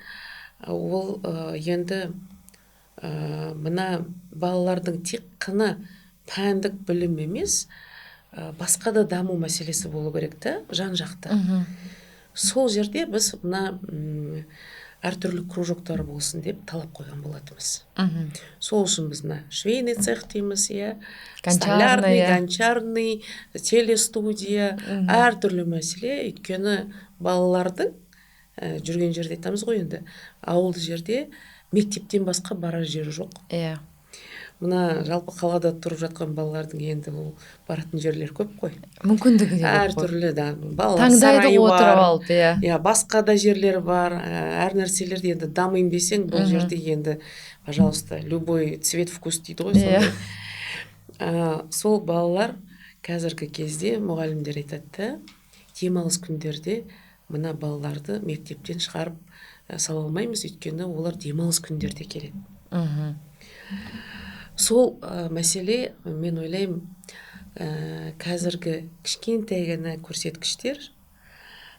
ол енді мына балалардың тек қана пәндік білім емес, басқа да даму мәселесі болу керек та, жан жақты. Сол жерде біз мына әртүрлі кружоктар болсын деп талап қойған болатынбыз. Сол үшін біз мына швейный цех дейміз, иә, Гончарный, столярный, иә. гончарный, телестудия, әртүрлі мәселе. Өйткені балалардың жүрген жерде айтамыз ғой енді, ауылды жерде мектептен басқа барар жері жоқ. Мына жалпы қалада тұрып жатқан балалардың енді ол баратын жерлер көп қой. Мүмкіндігі де көп қой. Әртүрлі да, балалар Таңдайды сарайы отырып бар. алып, иә. Иә, басқа да жерлер бар, әр нәрселерде енді дамиын десең, бұл жерде енді, пожалуйста, любой цвет, вкус дейді ғой, сондай. Сол балалар қазіргі кезде мұғалімдер айтады да, демалыс күндерде мына балаларды мектептен шығарып сала алмаймыз, өйткені олар демалыс күндерде келеді. Сол мәселе, мен ойлаймын, қазіргі кішкентай ғана көрсеткіштер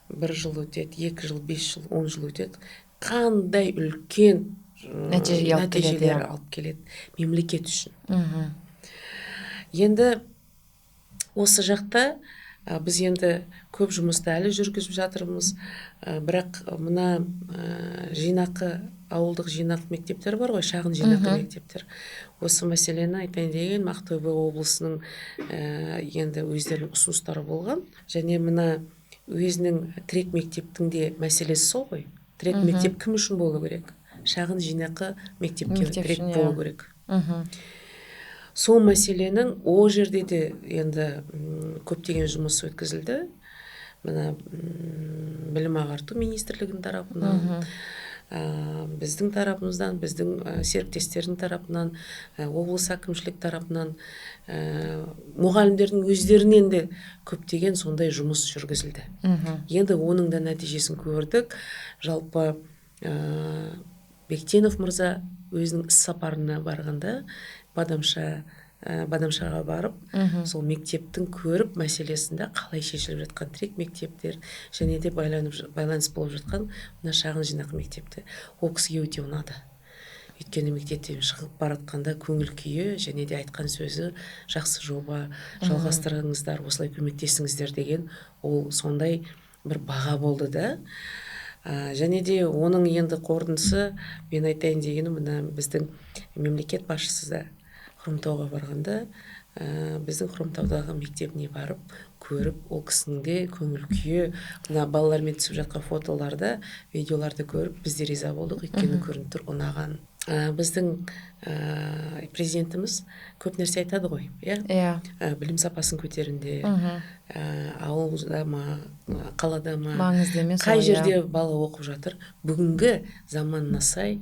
бір жыл өтеді, 2 жыл, 5 жыл, 10 жыл өтеді, қандай үлкен Нәтижеге алып келеді, нәтижелер иә. Алып келеді мемлекет үшін. Енді осы жақта біз енді көп жұмысты әлі жүргізіп жатырмыз. Бірақ мына жинақы, ауылдық жинақ мектептер бар ғой, шағын жинақы мектептер, осы мәселені айтайын деген, Ақтөбе облысының енді өздерінің ұсыныстары болған. Және мына өзінің тірек мектептің де мәселесі сол ғой. Тірек мектеп кім үшін болу керек? Шағын жинақы мектепке Мектеп тірек үшін, иә. болу керек. Сол мәселенің ол жерде де енді көптеген жұмыс өткізілді, мына білім ағарту министрлігінің тарапынан, біздің тарапымыздан, біздің серіктестердің тарапынан, облыс әкімшілік тарапынан, мұғалімдердің өздерінен де көптеген сондай жұмыс жүргізілді. Енді оның да нәтижесін көрдік. Жалпы Бектенов мырза өзінің іс сапарына барғанда Бадамшаға барып, сол мектептің көріп мәселесінде қалай шешіліп жатқан тірек мектептер және де байланыс болып жатқан мына шағын жинақы мектепті, ол кісіге өте ұнады. Өйткені мектептен шығып бара жатқанда көңіл күйі және де айтқан сөзі: «Жақсы жоба, жалғастырыңыздар, осылай көмектесіңіздер», — деген. Ол сондай бір баға болды да. Және де оның енді қорытындысы, мен айтайын дегенім, мына біздің мемлекет басшысы да Хромтауға барғанда, біздің Хромтаудағы мектебіне барып көріп, ол кісінің де көңіл күйі, мына балалармен түсіп жатқан фотоларды, видеоларды көріп, біз де риза болдық, өйткені көрініп тұр ұнаған. Біздің президентіміз көп нәрсе айтады ғой, иә? Иә. Білім сапасын көтеріңдер, ауылда ма, қалада ма, маңызды емес қай ол, иә. жерде бала оқып жатыр, бүгінгі заманына сай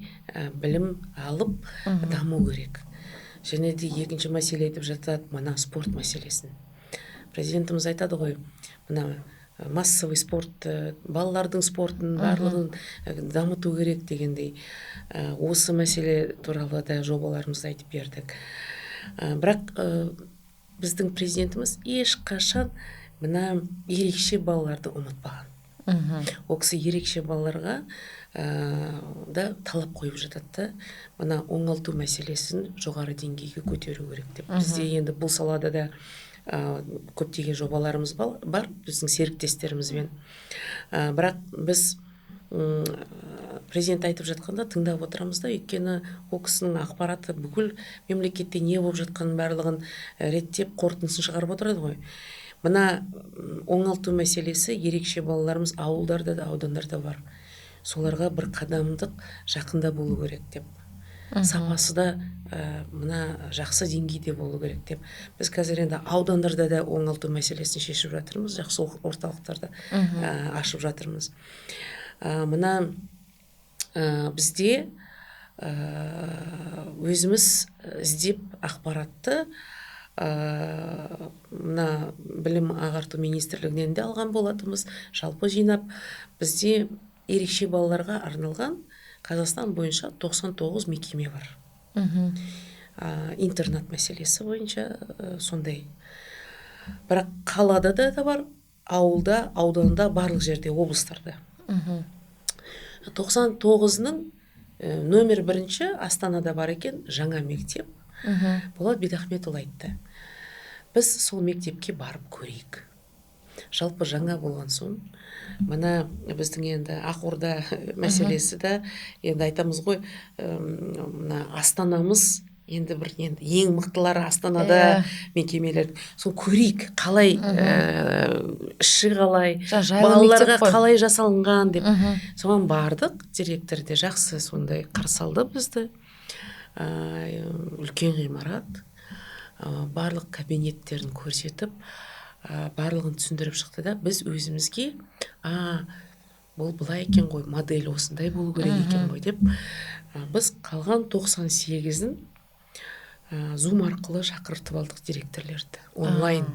білім алып даму керек. Және де екінші мәселе айтып жатады, мына спорт мәселесін. Президентіміз айтады ғой, мына массовый спорт, балалардың спортын барлығын дамыту керек дегендей. Осы мәселе туралы да жобаларымызды айтып бердік. Бірақ біздің президентіміз ешқашан мына ерекше балаларды ұмытпаған. Ол кісі ерекше балаларға да талап қойып жатады да, мына оңалту мәселесін жоғары деңгейге көтеру керек деп. Бізде енді бұл салада да көптеген жобаларымыз бар біздің серіктестерімізбен. Бірақ біз президент айтып жатқанда тыңдап отырамыз да, өйткені ол кісінің ақпараты бүкіл мемлекетте не болып жатқанын барлығын реттеп, қорытындысын шығарып отырады ғой. Мына оңалту мәселесі, ерекше балаларымыз ауылдарда да, аудандарда бар, соларға бір қадамдық жақында болу керек деп, сапасы да мына жақсы деңгейде болу керек деп. Біз қазір енді аудандарда да оңалту мәселесін шешіп жатырмыз, жақсы орталықтарда ашып жатырмыз. Мына бізде өзіміз іздеп ақпаратты, мына білім ағарту министрлігінен де алған болатынбыз, жалпы жинап, бізде ерекше балаларға арналған Қазақстан бойынша 99 мекеме бар. Интернат мәселесі бойынша сондай. Бірақ қалада да бар, ауылда, ауданда, барлық жерде, облыстарда. 99-ның номер бірінші Астанада бар екен жаңа мектеп. Болат Бидахметұлы айтты: «Біз сол мектепке барып көрейік». Жалпы жаңа болған соң, мына біздің енді Ақорда мәселесі да, енді айтамыз ғой, мына астанамыз енді бір енді ең мықтылары Астанада мекемелер. Сол көрейік, қалай, іші қалай, жайлы балаларға мектеп қой. қалай жасалынған деп. Соған бардық, директор де жақсы сондай қарсы алды бізді. Үлкен ғимарат, барлық кабинеттерін көрсетіп, барлығын түсіндіріп шықты да, біз өзімізге: «А, бұл былай екен ғой, модель осындай болу керек екен ғой», — деп. Біз қалған 98-ін Зум арқылы шақыртып алдық директорлерді онлайн.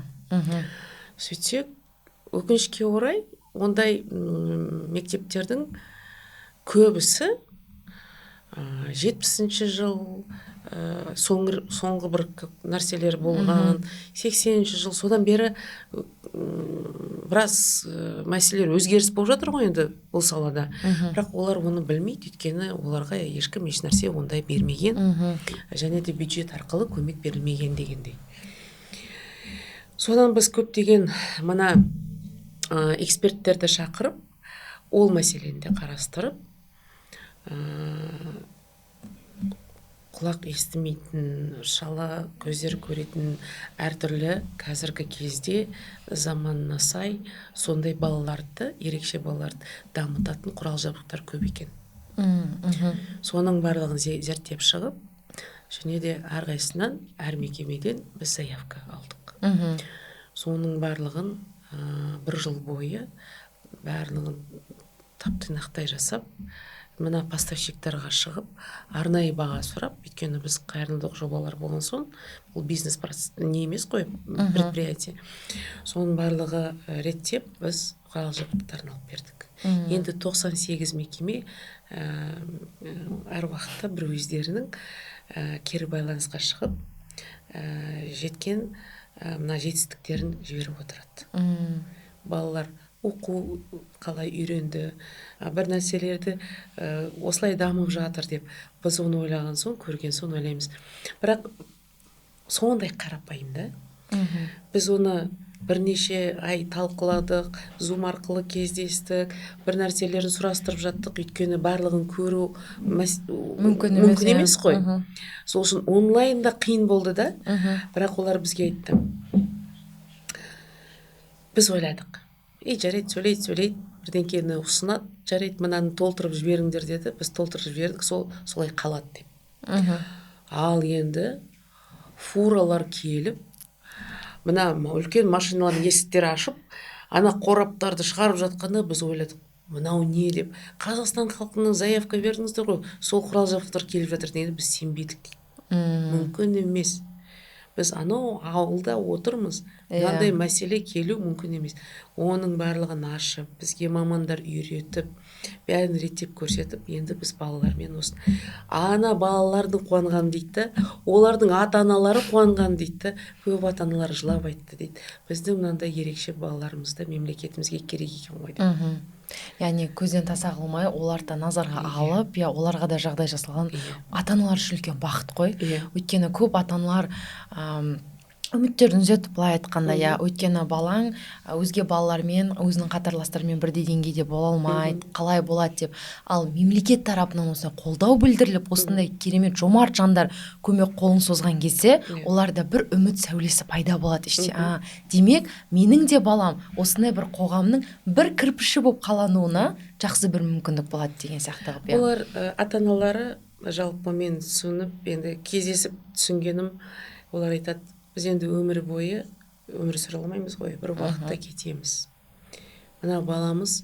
Сөйтсек, өкінішке орай, ондай мектептердің көбісі 70-жыл, Соңғы бір нәрселер болған 80-ші жыл, содан бері біраз мәселелер, өзгеріс болып жатыр ғой енді бұл салада. Бірақ олар оны білмейді, өйткені оларға ешкім ешнәрсе ондай бермеген және де бюджет арқылы көмек берілмеген дегендей. Содан біз көптеген мына эксперттерді шақырып, ол мәселені де қарастырып, құлақ естімейтін, шала көздері көретін, әртүрлі қазіргі кезде заманына сай сондай балаларды, ерекше балаларды дамытатын құрал жабдықтар көп екен. Соның барлығын зерттеп шығып, және де әрқайсысынан, әр мекемеден біз заявка алдық. Соның барлығын бір жыл бойы барлығын тап тұйнақтай жасап, мына поставщиктарға шығып, арнайы баға сұрап, өйткені біз қайырымдылық жобалар болған соң, бұл бизнес процесс не емес қой, предприятие. Соның барлығы реттеп, біз құрал жабдықтарын алып бердік. Енді 98 мекеме әр уақытта бір өздерінің кері байланысқа шығып, жеткен мына жетістіктерін жіберіп отырады. Балалар оқу қалай үйренді, бір нәрселерді осылай дамып жатыр деп, біз оны ойлаған соң, көрген соң ойлаймыз. Бірақ сондай қарапайым да. Біз оны бірнеше ай талқыладық, зум арқылы кездестік, бір нәрселерін сұрастырып жаттық, өйткені барлығын көру мүмкін емес, мүмкін емес қой. Сол үшін онлайн да қиын болды да. Бірақ олар бізге айтты, біз ойладық: ей, жарайды, сөйлейді, сөйлейді, бірдеңкені ұсынады, жарайды, мынаны толтырып жіберіңдер деді. Біз толтырып жібердік, сол солай қалады деп. Ал енді фуралар келіп, мына үлкен машиналардың есіктері ашып, ана қораптарды шығарып жатқанда, біз ойладық: мынау не деп. Қазақстан халқының заявка бердіңіздер ғой, сол құрал жабдықтар келіп жатыр дегенде, біз сенбедік дейді. Мүмкін емес, біз анау ауылда отырмыз, мынандай мәселе келу мүмкін емес. Оның барлығын ашып, бізге мамандар үйретіп, бәрін реттеп көрсетіп, енді біз балалармен осы ана балалардың қуанғанын дейді да, олардың ата аналары қуанған дейді да. Көп ата аналар жылап айтты дейді: біздің мынандай ерекше балаларымыз да мемлекетімізге керек екен ғой деп. Яғни көзден таса қылмай, оларды да назарға алып, иә, оларға да жағдай жасалған. Ата аналар үшін үлкен бақыт қой. Өйткені көп ата аналар үміттерін үзеді, былай айтқанда, иә. Өйткені балаң өзге балалармен, өзінің қатарластарымен бірдей деңгейде бола алмайды, қалай болады деп. Ал мемлекет тарапынан осындай қолдау білдіріліп, осындай керемет жомарт жандар көмек қолын созған кезде, оларда бір үміт сәулесі пайда болады іште. А, демек, менің де балам осындай бір қоғамның бір кірпіші болып қалануына жақсы бір мүмкіндік болады деген сияқты қылып, иә. Олар ата аналары жалпы мен түсініп, енді кездесіп түсінгенім, олар айтады: біз енді өмір бойы өмір сүре алмаймыз ғой, бір уақытта кетеміз, мына баламыз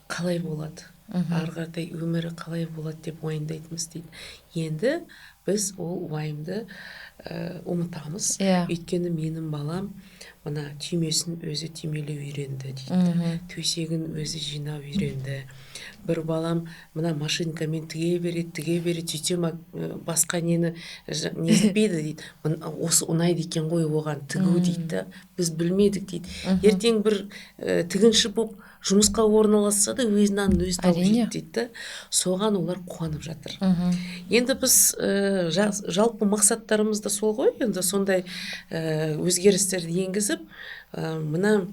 қалай болады, ары қаратай өмірі қалай болады деп уайымдайтынбыз дейді. Енді біз ол уайымды ұмытамыз, өйткені менің балам мына түймесін өзі түймелеу үйренді дейді, төсегін өзі жинау үйренді. Бір балам мына машинкамен тіге береді, тіге береді, сөйтсем басқа нені нетпейді дейді. Осы ұнайды екен ғой оған тігу дейді да, біз білмедік дейді. Ертең бір тігінші болып жұмысқа орналасса да, өз нанын өзі тауып жейді дейді да. Соған олар қуанып жатыр. Енді біз жалпы мақсаттарымыз да сол ғой енді, сондай өзгерістерді енгізіп, мына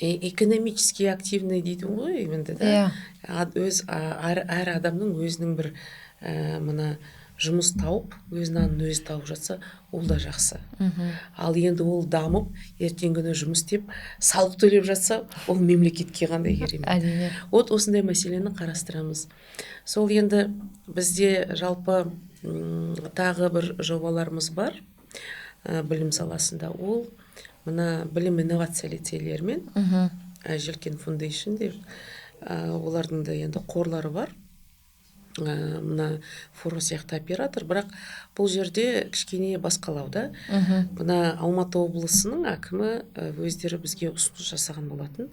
экономически активный дейді ғой енді да. Өз әр адамның өзінің бір мына жұмыс тауып, өз нанын өзі тауып жатса, ол да жақсы. Ал енді ол дамып, ертеңгі күні жұмыс істеп, салық төлеп жатса, ол мемлекетке қандай керемет. Вот осындай мәселені қарастырамыз. Сол енді бізде жалпы тағы бір жобаларымыз бар білім саласында. Ол мына білім инновация лицейлерімен, Желкен Foundation деп, олардың да енді қорлары бар. Мына Форо сияқты оператор, бірақ бұл жерде кішкене басқалау да. Мына Алматы облысының әкімі өздері бізге ұсыныс жасаған болатын.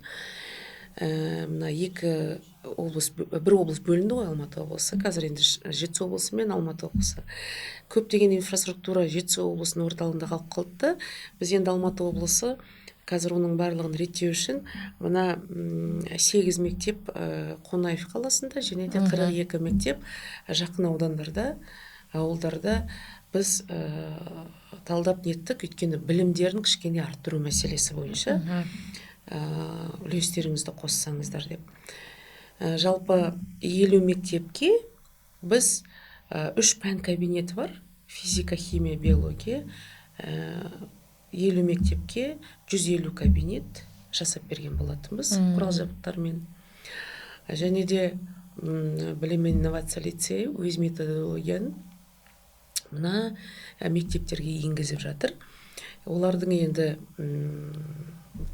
Мына екі облыс, бір облыс бөлінді ғой, Алматы облысы. Қазір енді Жетісу облысы мен Алматы облысы. Көптеген инфраструктура Жетісу облысының орталығында қалып қалды да. Біз енді Алматы облысы қазір оның барлығын реттеу үшін мына 8 мектеп Қонаев қаласында және де 42 мектеп жақын аудандарда, ауылдарда біз талдап неттік, өйткені білімдерін кішкене арттыру мәселесі бойынша үлестеріңізді қоссаңыздар деп. Жалпы 50 мектепке біз 3 пән кабинеті бар: физика, химия, биология. 50 мектепке 150 кабинет жасап берген болатынбыз құрал жабдықтармен. Және де білім мен инновация лицейі өз методологияны мына мектептерге енгізіп жатыр. Олардың енді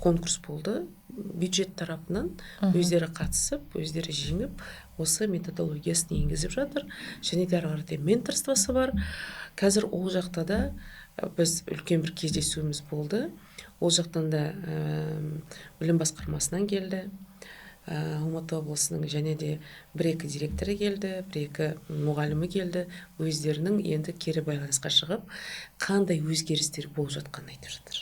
конкурс болды бюджет тарапынан, өздері қатысып, өздері жеңіп, осы методологиясын енгізіп жатыр. Және де ары қарай менторствосы бар. Қазір ол жақта да біз үлкен бір кездесуіміз болды. Ол жақтан да білім басқармасынан келді, Алматы облысының және де бір екі директоры келді, бір екі мұғалімі келді. Өздерінің енді кері байланысқа шығып, қандай өзгерістер болып жатқанын айтып жатыр.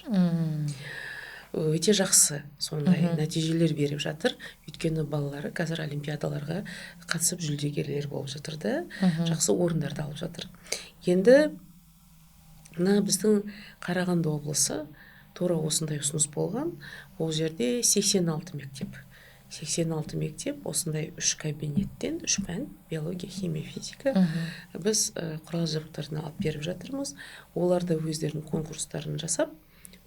Өте жақсы сондай нәтижелер беріп жатыр, өйткені балалары қазір олимпиадаларға қатысып, жүлдегерлер болып жатыр да, жақсы орындарды алып жатыр. Енді мына біздің Қарағанды облысы тура осындай ұсыныс болған. Ол жерде 86 мектеп, 86 мектеп осындай үш кабинеттен, үш пән: биология, химия, физика. Біз құрал жабдықтарын алып беріп жатырмыз. Олар да өздерінің конкурстарын жасап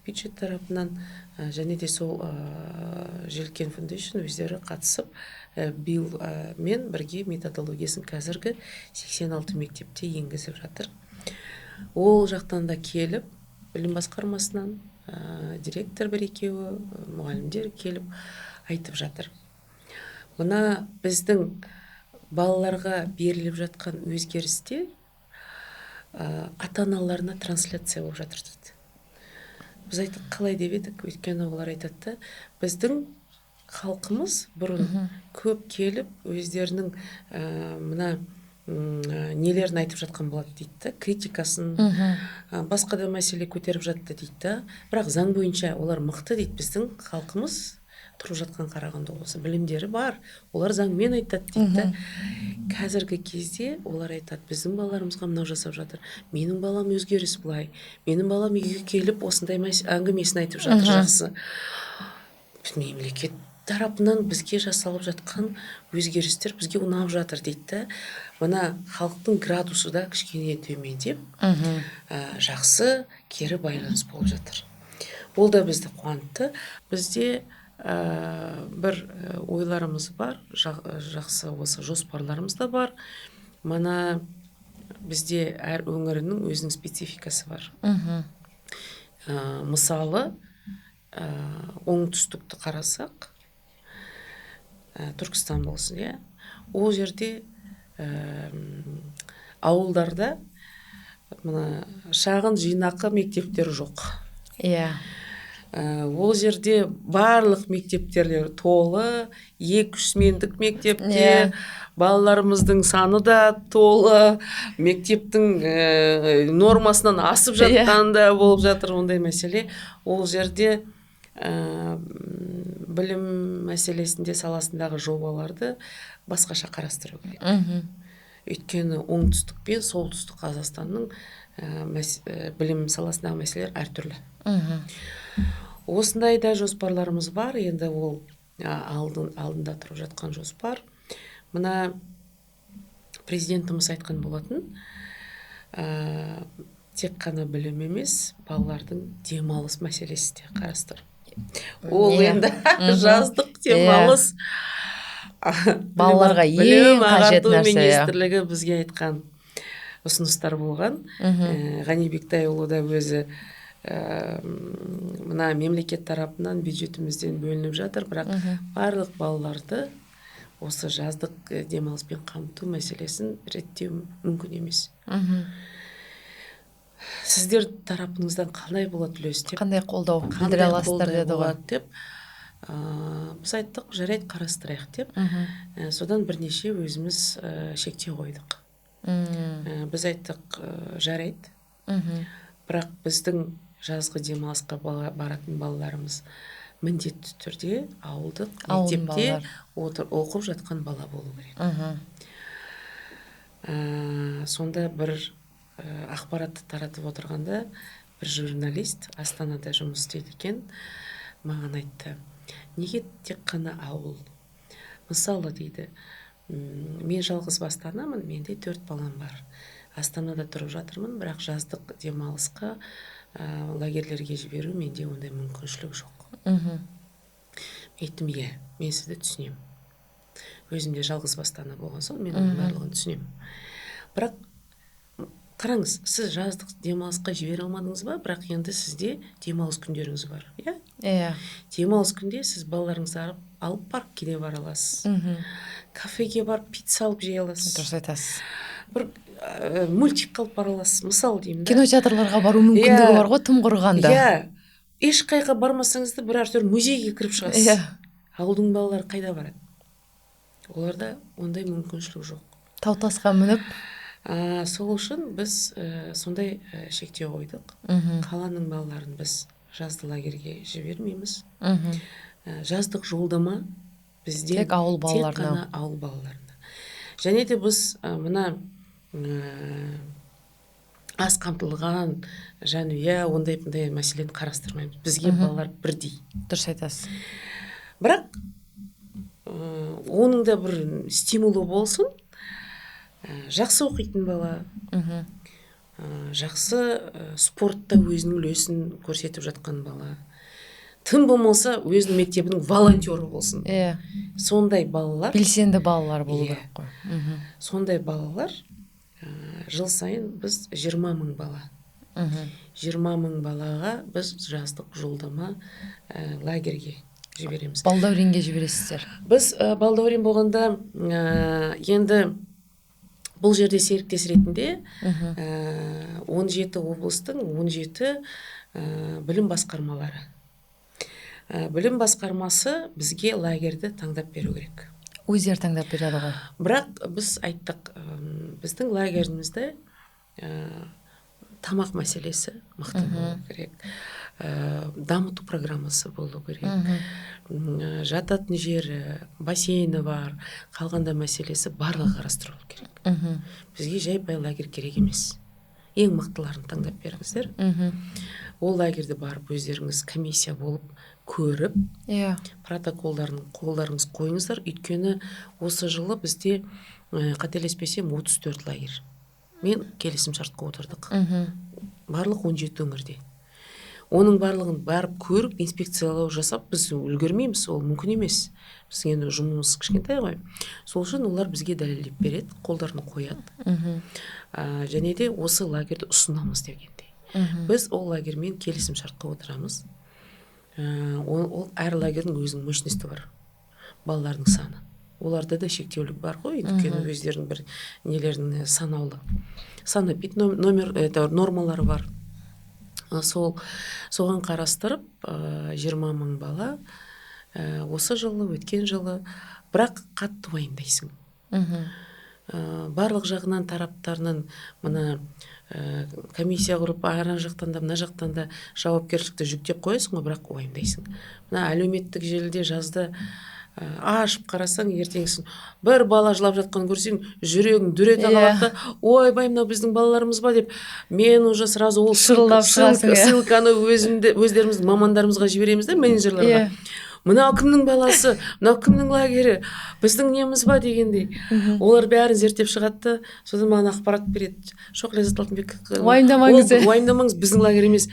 бюджет тарапынан, және де сол Желкен Foundation өздері қатысып, биыл мен бірге методологиясын қазіргі 86 мектепте енгізіп жатыр. Ол жақтан да келіп, білім басқармасынан директор бір екеуі, мұғалімдер келіп айтып жатыр: мына біздің балаларға беріліп жатқан өзгерісте ата аналарына трансляция болып жатыр дейді. Біз айттық, қалай деп едік, өйткені олар айтады да, біздің халқымыз бұрын көп келіп, өздерінің мына нелерін айтып жатқан болады дейді да, критикасын, басқа да мәселе көтеріп жатты дейді да. Бірақ заң бойынша олар мықты дейді, біздің халқымыз, тұрып жатқан Қарағанды облысы, білімдері бар, олар заңмен айтады дейді да. Қазіргі кезде олар айтады: біздің балаларымызға мынау жасап жатыр, менің балам өзгеріс былай, менің балам үйге келіп осындай әңгімесін айтып жатыр, жақсы, мемлекет тарапынан бізге жасалып жатқан өзгерістер бізге ұнап жатыр дейді да. Мына халықтың градусы да кішкене төмендеп, жақсы кері байланыс болып жатыр. Ол да бізді қуантты. Бізде бір ойларымыз бар, жақсы осы жоспарларымыз да бар. Мына бізде әр өңірінің өзінің спецификасы бар. Мысалы, оңтүстікті қарасақ, Түркістан болсын, иә, ол жерде ауылдарда мына шағын жинақы мектептер жоқ. Ол жерде барлық мектептер толы, екі үш смендік мектептер, балаларымыздың саны да толы, мектептің нормасынан асып жатқан да болып жатыр ондай мәселе. Ол жерде білім мәселесінде, саласындағы жобаларды басқаша қарастыру керек, өйткені оңтүстік пен солтүстік Қазақстанның білім саласындағы мәселелер әртүрлі. Осындай да жоспарларымыз бар. Енді ол алдында тұрып жатқан жоспар. Мына президентіміз айтқан болатын, тек қана білім емес, балалардың демалыс мәселесі де қарастыр. Ол енді жаздық демалыс. Балаларға ең Білім қажет ағарту нәрсе, иә. министрлігі бізге айтқан ұсыныстар болған. Ғани Бектайұлы да өзі мына мемлекет тарапынан, бюджетімізден бөлініп жатыр, бірақ барлық балаларды осы жаздық демалыспен қамту мәселесін реттеу мүмкін емес. Сіздер тарапыңыздан қандай болады үлес деп, қандай қолдау қандай білдіре аласыздар қолдау деді ғой. Болады деп. Біз айттық, жарайды, қарастырайық деп. Содан бірнеше өзіміз шектеу қойдық. Біз айттық, жарайды, бірақ біздің жазғы демалысқа баратын балаларымыз міндетті түрде ауылдық мектепте оқып жатқан бала болу керек. Сонда бір ақпаратты таратып отырғанда бір журналист Астанада жұмыс істейді екен, маған айтты: неге тек қана ауыл? Мысалы, дейді, мен жалғыз басты анамын, менде 4 балам бар. Астанада тұрып жатырмын, бірақ жаздық демалысқа лагерьлерге жіберу менде ондай мүмкіншілік жоқ. Айттым, иә, мен сізді түсінемін. Өзім де жалғыз басты ана болған соң, мен оның барлығын түсінемін. Бірақ қараңыз, сіз жаздық демалысқа жібере алмадыңыз ба, бірақ енді сізде демалыс күндеріңіз бар, иә? Иә. Демалыс күнде сіз балаларыңызды алып паркке де бара аласыз. Кафеге барып пицца алып жей аласыз. Дұрыс айтасыз. Бір мультик алып бара аласыз, мысал деймін да. Кинотеатрларға бару мүмкіндігі бар ғой тым құрығанда. Иә. Ешқайға бармасаңыз да бір әйтеуір музейге кіріп шығасыз. Иә. Ауылдың балалары қайда барады? Оларда ондай мүмкіншілік жоқ. Тау тасқа мініп. Сол үшін біз сондай шектеу қойдық. Қаланың балаларын біз жазды лагерьге жібермейміз. Жаздық жолдама бізде тек ауыл балаларына. Тек қана ауыл балаларына. Және де біз мына аз қамтылған жанұя ондай мәселені қарастырмаймыз. Бізге балалар бірдей. Дұрыс айтасыз. Бірақ оның да бір стимулы болсын. Жақсы оқитын бала, жақсы спортта өзінің үлесін көрсетіп жатқан бала, тым болмаса өзінің мектебінің волонтері болсын. Сондай балалар, белсенді балалар болу керек қой. Сондай балалар жыл сайын біз 20 мың бала. 20 мың балаға біз жаздық жолдама лагерьге жібереміз. Балдәуренге жібересіздер. Біз Балдәурен болғанда енді бұл жерде серіктес ретінде 17 облыстың 17 білім басқармалары. Білім басқармасы бізге лагерьді таңдап беру керек. Өздері таңдап береді ғой. Бірақ біз айттық, біздің лагерімізде тамақ мәселесі мықты болу керек, дамыту программасы болу керек, жататын жері, бассейні бар, қалғанда мәселесі барлығы қарастырылу керек. Бізге жай пай лагерь керек емес. Ең мықтыларын таңдап беріңіздер. Ол лагерьді барып өздеріңіз комиссия болып көріп, протоколдарын қолдарыңыз қойыңыздар. Өйткені осы жылы бізде, қателеспесем, 34 лагерь. Мен келісім шартқа отырдық. Барлық 17 өңірде. Оның барлығын барып көріп, инспекциялау жасап, біз үлгермейміз, ол мүмкін емес. Біздің енді жұмысымыз кішкентай ғой. Сол үшін олар бізге дәлелдеп береді, қолдарын қояды. Және де осы лагерьді ұсынамыз дегендей. Біз ол лагерьмен келісім шартқа отырамыз. Ол әр лагерьдің өзінің мощності бар. Балалардың саны. Оларда да шектеулік бар ғой, өйткені өздерінің бір нелерінің санаулы. Санэпид номер, это нормалары бар. Соған қарастырып, 20 мың бала осы жылы, өткен жылы, бірақ қатты уайымдайсың. Барлық жағынан тараптарынан мына комиссия құрып, ана жақтан да, мына жақтан да жауапкершілікті жүктеп қоясың ғой, бірақ уайымдайсың. Мына әлеуметтік желіде жазды ашып қарасаң, ертеңгісін бір бала жылап жатқан көрсең, жүрегің дүр ете қалады да, ойбай, мынау біздің балаларымыз ба деп, мен уже сразу ол ссылканы өздеріміздің мамандарымызға жібереміз да, менеджерлерға. Мынау кімнің баласы, мынау кімнің лагері, біздің неміз ба дегендей. Олар бәрін зерттеп шығады да, содан маған ақпарат береді. Жоқ, Ләззат Алтынбек, уайымдамаңыз, уайымдамаңыз, біздің лагер емес.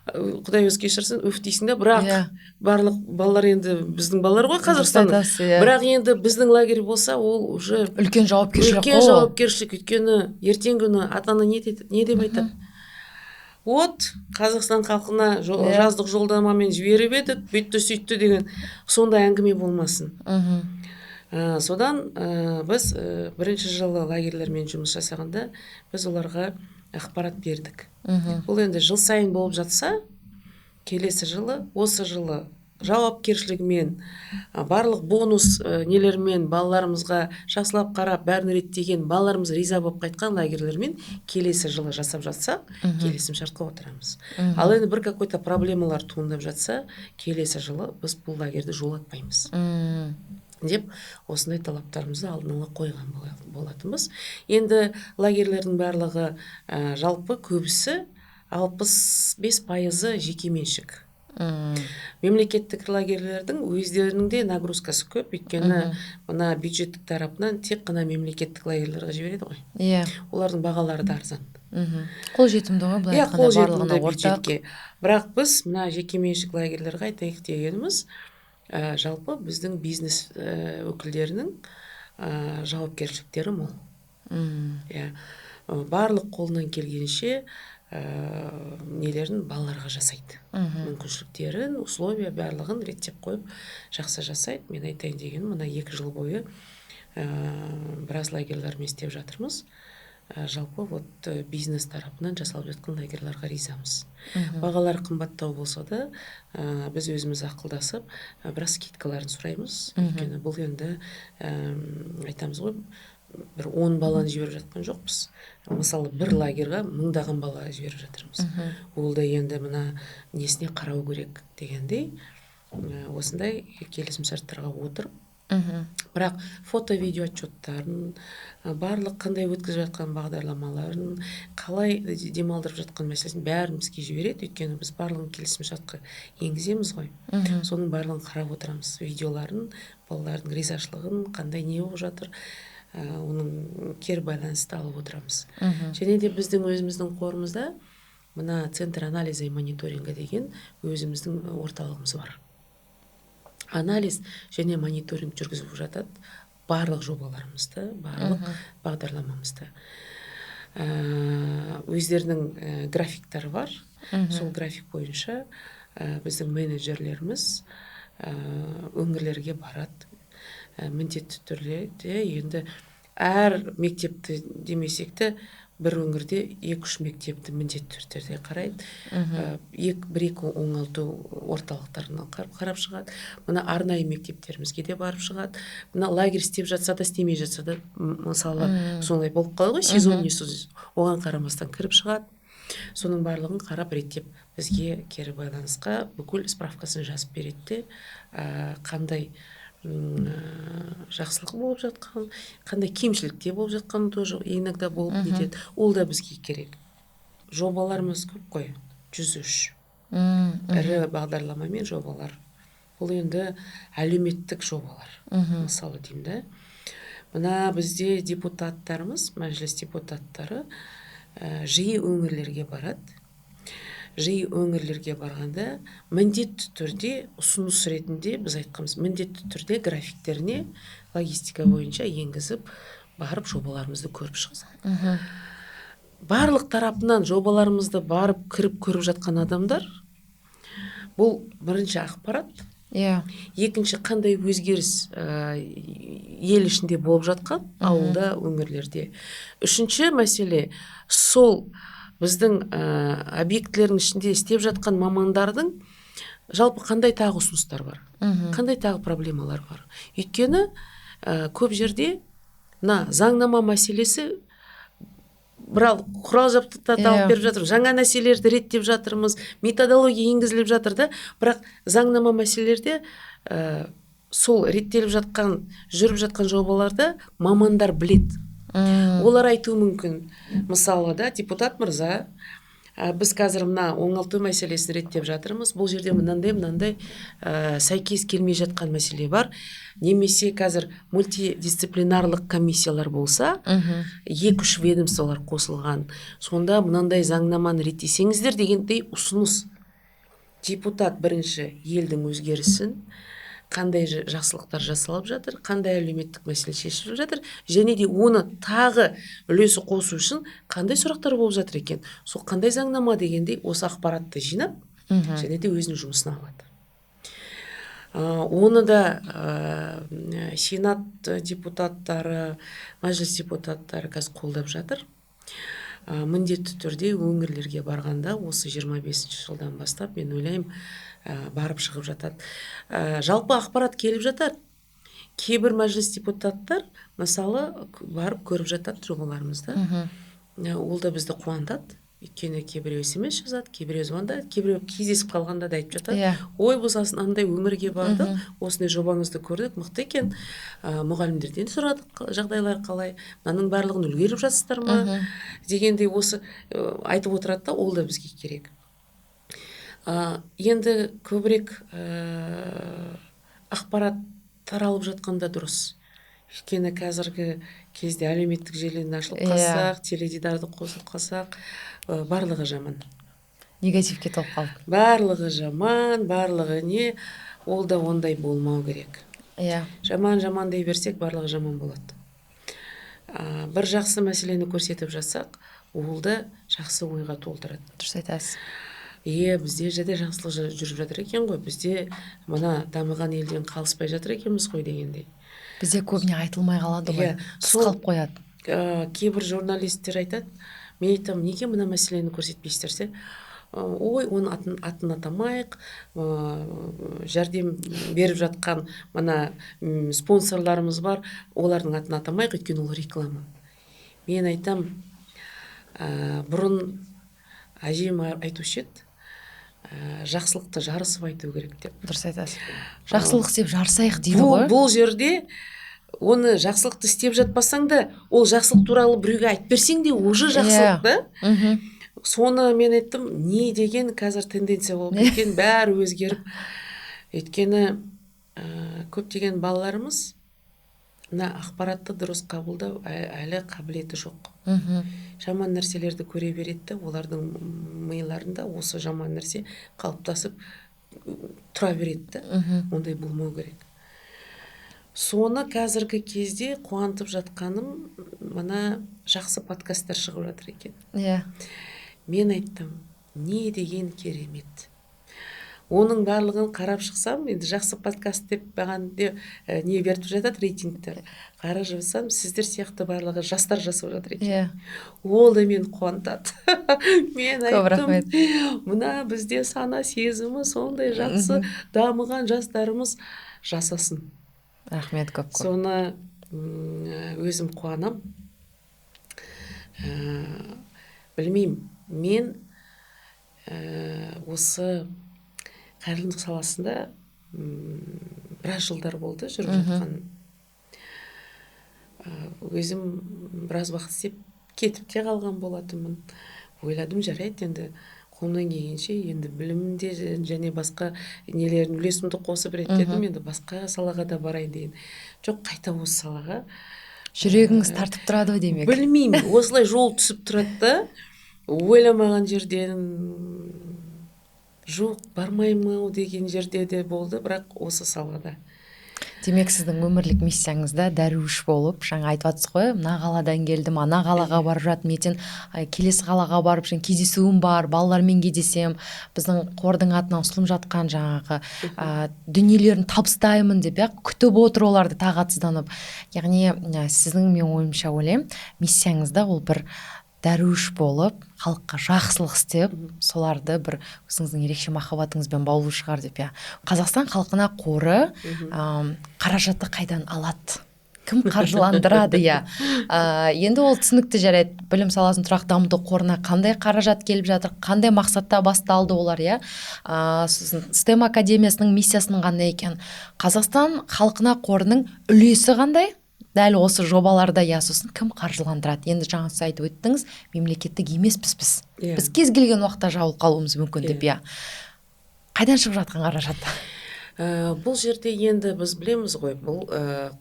Құдай өзі кешірсін, өф дейсің да, бірақ барлық балалар енді біздің балалар ғой Қазақстанның. Бірақ енді біздің лагерь болса, ол уже үлкен жауапкершілік. Үлкен жауапкершілік, өйткені ертеңгі күні ата-ана не деп айтады? Вот, Қазақстан халқына жаздық жолдамамен жіберіп едік, бүйтті сөйтті деген сондай әңгіме болмасын. Содан біз бірінші жылы лагерьлермен жұмыс жасағанда біз оларға ақпарат бердік. Бұл енді жыл сайын болып жатса, келесі жылы, осы жылы Жауапкершілігімен, барлық бонус нелермен балаларымызға жақсылап қарап, бәрін реттеген, балаларымыз риза болып қайтқан лагерьлермен келесі жылы жасап жатсақ, келісім шартқа отырамыз. Ал енді бір какой-то проблемалар туындап жатса, келесі жылы біз бұл лагерьді жолатпаймыз деп осындай талаптарымызды алдын ала қойған болатынбыз. Енді лагерьлердің барлығы, жалпы көбісі, 65%-ы жекеменшік. Мемлекеттік лагерьлердің өздерінің де нагрузкасы көп, өйткені мына бюджеттік тарапынан тек қана мемлекеттік лагерьлерге жібереді ғой. Олардың бағалары да арзан. Қолжетімді ғой, былай Иә, айтқанда, барлығына қолжетімді ортақ. бюджетке. Бірақ біз мына жекеменшік лагерьлерге айтайық дегеніміз, жалпы біздің бизнес өкілдерінің жауапкершіліктері мол. Иә, барлық қолынан келгенше нелерін балаларға жасайды, мүмкіншіліктерін, условия барлығын реттеп қойып, жақсы жасайды. Мен айтайын дегенім, мына 2 жыл бойы біраз лагерьлермен істеп жатырмыз. Жалпы вот бизнес тарапынан жасалып жатқан лагерьларға ризамыз. Бағалары қымбаттау болса да, біз өзіміз ақылдасып, біраз скидкаларын сұраймыз, өйткені бұл енді айтамыз ғой, бір 10 баланы жіберіп жатқан жоқпыз, мысалы, бір лагерьға мыңдаған бала жіберіп жатырмыз. Ол да енді мына несіне қарау керек дегендей, осындай келісімшарттарға отырып, бірақ фото, видео отчеттарын, барлық қандай өткізіп жатқан бағдарламаларын, қалай демалдырып жатқан мәселесін бәрін бізге жібереді, өйткені біз барлығын келісімшартқа енгіземіз ғой. Соның барлығын қарап отырамыз, видеоларын, балалардың ризашылығын, қандай не болып жатыр, оның кері байланысты алып отырамыз. Және де біздің өзіміздің қорымызда мына центр анализа и мониторинга деген өзіміздің орталығымыз бар. Анализ және мониторинг жүргізіп жатады барлық жобаларымызды, барлық бағдарламамызды. Өздерінің графиктары бар. Сол график бойынша біздің менеджерлеріміз өңірлерге барады. Міндетті түрде де енді әр мектепті демесек те, бір өңірде екі үш мектепті міндетті түрде қарайды. Бір екі оңалту орталықтарына қарап шығады, мына арнайы мектептерімізге де барып шығады. Мына лагерь істеп жатса да, істемей жатса да, мысалы, сондай болып қалады ғой, сезон не сезон, оған қарамастан кіріп шығады. Соның барлығын қарап, реттеп, бізге кері байланысқа бүкіл справкасын жазып береді де, қандай жақсылық болып жатқан, қандай кемшілікте болып жатқаны тоже иногда болып нетеді, ол да бізге керек. Жобаларымыз көп қой, 103 ірі бағдарлама мен жобалар. Бұл енді әлеуметтік жобалар. Мысалы деймін да, мына бізде депутаттарымыз, мәжіліс депутаттары жиі өңірлерге барады. Жиі өңірлерге барғанда міндетті түрде ұсыныс ретінде біз айтқанбыз, міндетті түрде графиктеріне логистика бойынша енгізіп, барып жобаларымызды көріп шықсын. Барлық тарапынан жобаларымызды барып кіріп көріп жатқан адамдар, бұл бірінші ақпарат, екінші қандай өзгеріс ел ішінде болып жатқан, ауылда, өңірлерде, үшінші мәселе сол біздің объектілердің ішінде істеп жатқан мамандардың жалпы қандай тағы ұсыныстар бар, қандай тағы проблемалар бар. Өйткені көп жерде мына заңнама мәселесі, бір құрал жабдықтарды алып беріп жатыр, жаңа нәрселерді реттеп жатырмыз, методология енгізіліп жатыр да, бірақ заңнама мәселелерде сол реттеліп жатқан, жүріп жатқан жобаларда мамандар біледі. Олар айтуы мүмкін, мысалы да, депутат мырза, біз қазір мына оңалту мәселесін реттеп жатырмыз, бұл жерде мынандай мынандай сәйкес келмей жатқан мәселе бар, немесе қазір мультидисциплинарлық комиссиялар болса, екі үш ведомстволар қосылған, сонда мынандай заңнаманы реттесеңіздер дегендей ұсыныс. Депутат бірінші елдің өзгерісін, қандай жақсылықтар жасалып жатыр, қандай әлеуметтік мәселе шешіліп жатыр, және де оны тағы үлесі қосу үшін қандай сұрақтар болып жатыр екен, сол қандай заңнама дегендей осы ақпаратты жинап, және де өзінің жұмысына алады. Оны да сенат депутаттары, мәжіліс депутаттары қазір қолдап жатыр. Міндетті түрде өңірлерге барғанда осы 25 жылдан бастап, мен ойлаймын, Барып шығып жатады. Жалпы ақпарат келіп жатады. Кейбір мәжіліс депутаттар, мысалы, барып көріп жатады жобаларымызды. Ол да бізді қуантады. Өйткені кейбіреу СМС жазады, кейбіреу звондайды, кейбіреу кездесіп қалғанда да айтып жатады. Ой, біз андай өңірге бардық, осындай жобаңызды көрдік, мықты екен. Мұғалімдерден сұрадық, жағдайлар қалай, мынаның барлығын үлгеріп жатсыздар ма дегендей осы айтып отырады да, ол да бізге керек. Енді көбірек ақпарат таралып жатқанда дұрыс. Өйткені қазіргі кезде әлеуметтік желіні ашылып қалсақ, теледидарды қосып қалсақ, барлығы жаман. Негативке толып қалды. Барлығы жаман, барлығы не, ол да ондай болмау керек. Жаман жаман дей берсек, барлығы жаман болады. Бір жақсы мәселені көрсетіп жатсақ, ол да жақсы ойға толтырады. Дұрыс айтасыз. Бізде жерде жақсылық жүріп жатыр екен ғой, бізде мына дамыған елден қалыспай жатыр екенбіз ғой дегендей. Бізде көбіне айтылмай қалады ғой, тыс қалып қояды. Кейбір журналисттер айтады, мен айтамын, неге мына мәселені көрсетпейсіздер десе, ой, оның атын атамайық, жәрдем беріп жатқан мына, спонсорларымыз бар, олардың атын атамайық, өйткені ол реклама. Мен айтам, бұрын әжем айтушы еді, жақсылықты жарысып айту керек деп. Дұрыс айтасыз. Жақсылық істеп жарысайық дейді ғой. Бұл жерде оны жақсылықты істеп жатпасаң да, ол жақсылық туралы біреуге айтып берсең де уже жақсылық да. Соны мен айттым, не деген қазір тенденция болып кеткен, бәрі өзгеріп. Өйткені, көптеген балаларымыз мына ақпаратты дұрыс қабылдау әлі қабілеті жоқ. Жаман нәрселерді көре береді де, олардың миларында осы жаман нәрсе қалыптасып тұра береді де. Ондай болмау керек. Соны қазіргі кезде қуантып жатқаным, мына жақсы подкасттар шығып жатыр екен. Мен айттым, не деген керемет. Оның барлығын қарап шықсам, енді жақсы подкаст деп маған де, не беріп жатады рейтингтер. Қарап жатсам, сіздер сияқты барлығы жастар жасап жатыр екен. Ол да мені қуантады. Мен Көп айттым, рахмет. мына бізде сана сезімі сондай жақсы дамыған жастарымыз жасасын. Рахмет көп көп. Соны өзім қуанам. Білмеймін, мен осы қайырымдылық саласында біраз жылдар болды жүріп жатқан. Өзім біраз уақыт істеп кетіп те қалған болатынмын. Ойладым, жарайды, енді қолымнан келгенше енді білімімде және басқа нелерін үлесімді қосып реттедім, енді басқа салаға да барайын деген. Жоқ, қайта осы салаға. Жүрегіңіз тартып тұрады ғой демек. Білмеймін, осылай жол түсіп тұрады да, ойламаған жерден жоқ, бармаймын ау деген жерде де болды, бірақ осы салада. Демек, сіздің өмірлік миссияңызда дәруіш болып, жаңа айтып жатсыз ғой, мына қаладан келдім, ана қалаға барып жатырмын, ертең, келесі қалаға барып жаңа кездесуім бар, балалармен кездесемін, біздің қордың атынан ұсынылып жатқан жаңағы, дүниелерін табыстаймын деп, иә, күтіп отыр оларды тағатсызданып. Яғни, сіздің, мен ойымша ойлаймын, миссияңызда ол бір дәруіш болып, халыққа жақсылық істеп, соларды бір өзіңіздің ерекше махаббатыңызбен баулу шығар деп, иә. Қазақстан халқына қоры, қаражатты қайдан алады? Кім қаржыландырады, иә? Енді ол түсінікті, жарайды, білім саласын тұрақты дамыту қорына қандай қаражат келіп жатыр, қандай мақсатта басталды олар, иә? Сосын STEM академиясының миссиясының қандай екен? Қазақстан халқына қорының үлесі қандай? Дәл осы жобаларда, иә, сосын кім қаржыландырады? Енді жаңа сіз айтып өттіңіз, мемлекеттік емеспіз біз. Біз кез келген уақытта жабылып қалуымыз мүмкін деп, иә. Қайдан шығып жатқан қаражат? Бұл жерде енді біз білеміз ғой, бұл,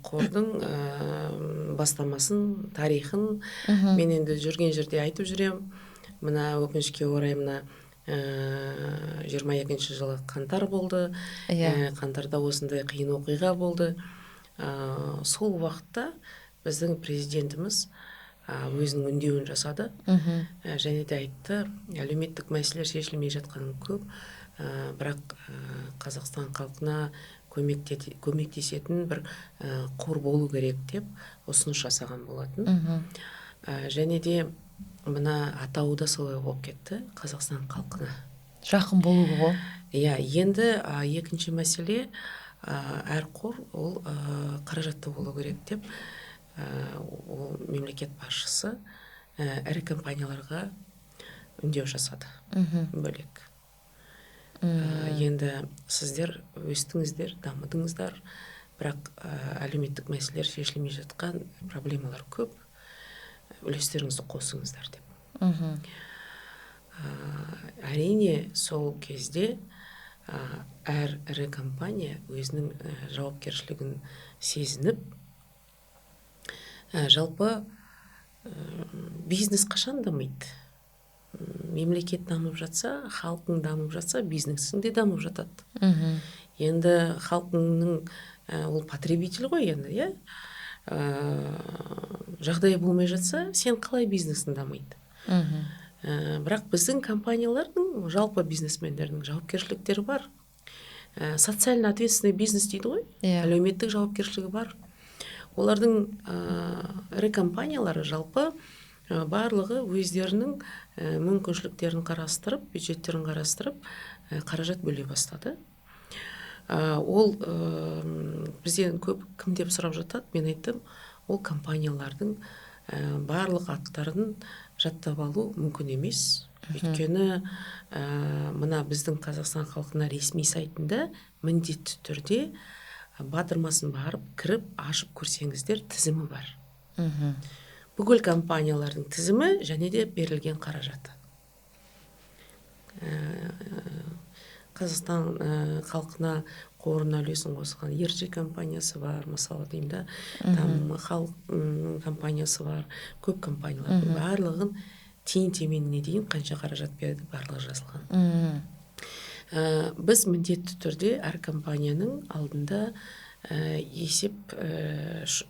қордың, бастамасын, тарихын. Мен енді жүрген жерде айтып жүремін. Мына өкінішке орай мына, жиырма екінші жылы қаңтар болды. Қаңтарда осындай қиын оқиға болды. Сол уақытта біздің президентіміз, өзінің үндеуін жасады. Және де айтты, әлеуметтік мәселелер шешілмей жатқан көп, бірақ, Қазақстан халқына көмектесетін бір, қор болу керек деп ұсыныс жасаған болатын. Және де мына атауы да солай болып кетті, Қазақстан халқына. Жақын болу ғой. Иә, енді екінші мәселе, әр қор ол қаражатты болу керек деп, ол мемлекет басшысы ірі компанияларға үндеу жасады. Бөлек. Енді сіздер өстіңіздер, дамыдыңыздар, бірақ әлеуметтік мәселелер шешілмей жатқан проблемалар көп, үлестеріңізді қосыңыздар деп. Әрине, сол кезде әр ірі компания өзінің жауапкершілігін сезініп, жалпы бизнес қашан дамиды? Мемлекет дамып жатса, халқың дамып жатса, бизнесің де дамып жатады. Енді халқыңның, ол потребитель ғой енді, иә? Жағдайы болмай жатса, сен қалай бизнесің дамиды? Бірақ біздің компаниялардың, жалпы бизнесмендердің жауапкершіліктері бар. Социально ответственный бизнес дейді ғой, әлеуметтік жауапкершілігі бар. Олардың ірі компаниялары жалпы барлығы өздерінің мүмкіншіліктерін қарастырып, бюджеттерін қарастырып, қаражат бөле бастады. Ол бізден көп кім деп сұрап жатады, мен айттым, ол компаниялардың барлық аттарын жаттап алу мүмкін емес. Өйткені мына біздің Қазақстан халқына ресми сайтында міндетті түрде батырмасын барып, кіріп, ашып көрсеңіздер, тізімі бар. Бүкіл компаниялардың тізімі және де берілген қаражаты. Қазақстан халқына қорына үлесін қосқан РЖ компаниясы бар, мысалы деймін да, там халық компаниясы бар, көп компаниялардың барлығын тиын тебеніне дейін қанша қаражат берді, барлығы жазылған. Біз міндетті түрде әр компанияның алдында есеп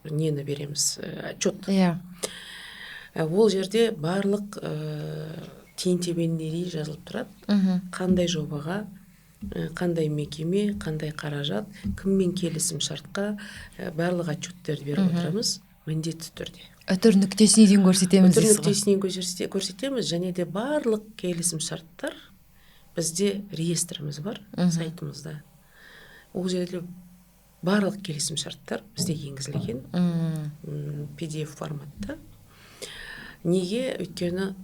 нені береміз, отчет. Ол жерде барлық тиын тебеніне дейін жазылып тұрады. Қандай жобаға, қандай мекеме, қандай қаражат, кіммен келісім шартқа, барлық отчеттерді беріп отырамыз міндетті түрде. Үтір нүктесіне дейін көрсетеміз Үтір дейсіз ғой. нүктесіне көрсетеміз, және де барлық келісім шарттар бізде реестріміз бар сайтымызда. Ол жерде барлық келісім шарттар бізде енгізілген PDF форматта. Неге? Өйткені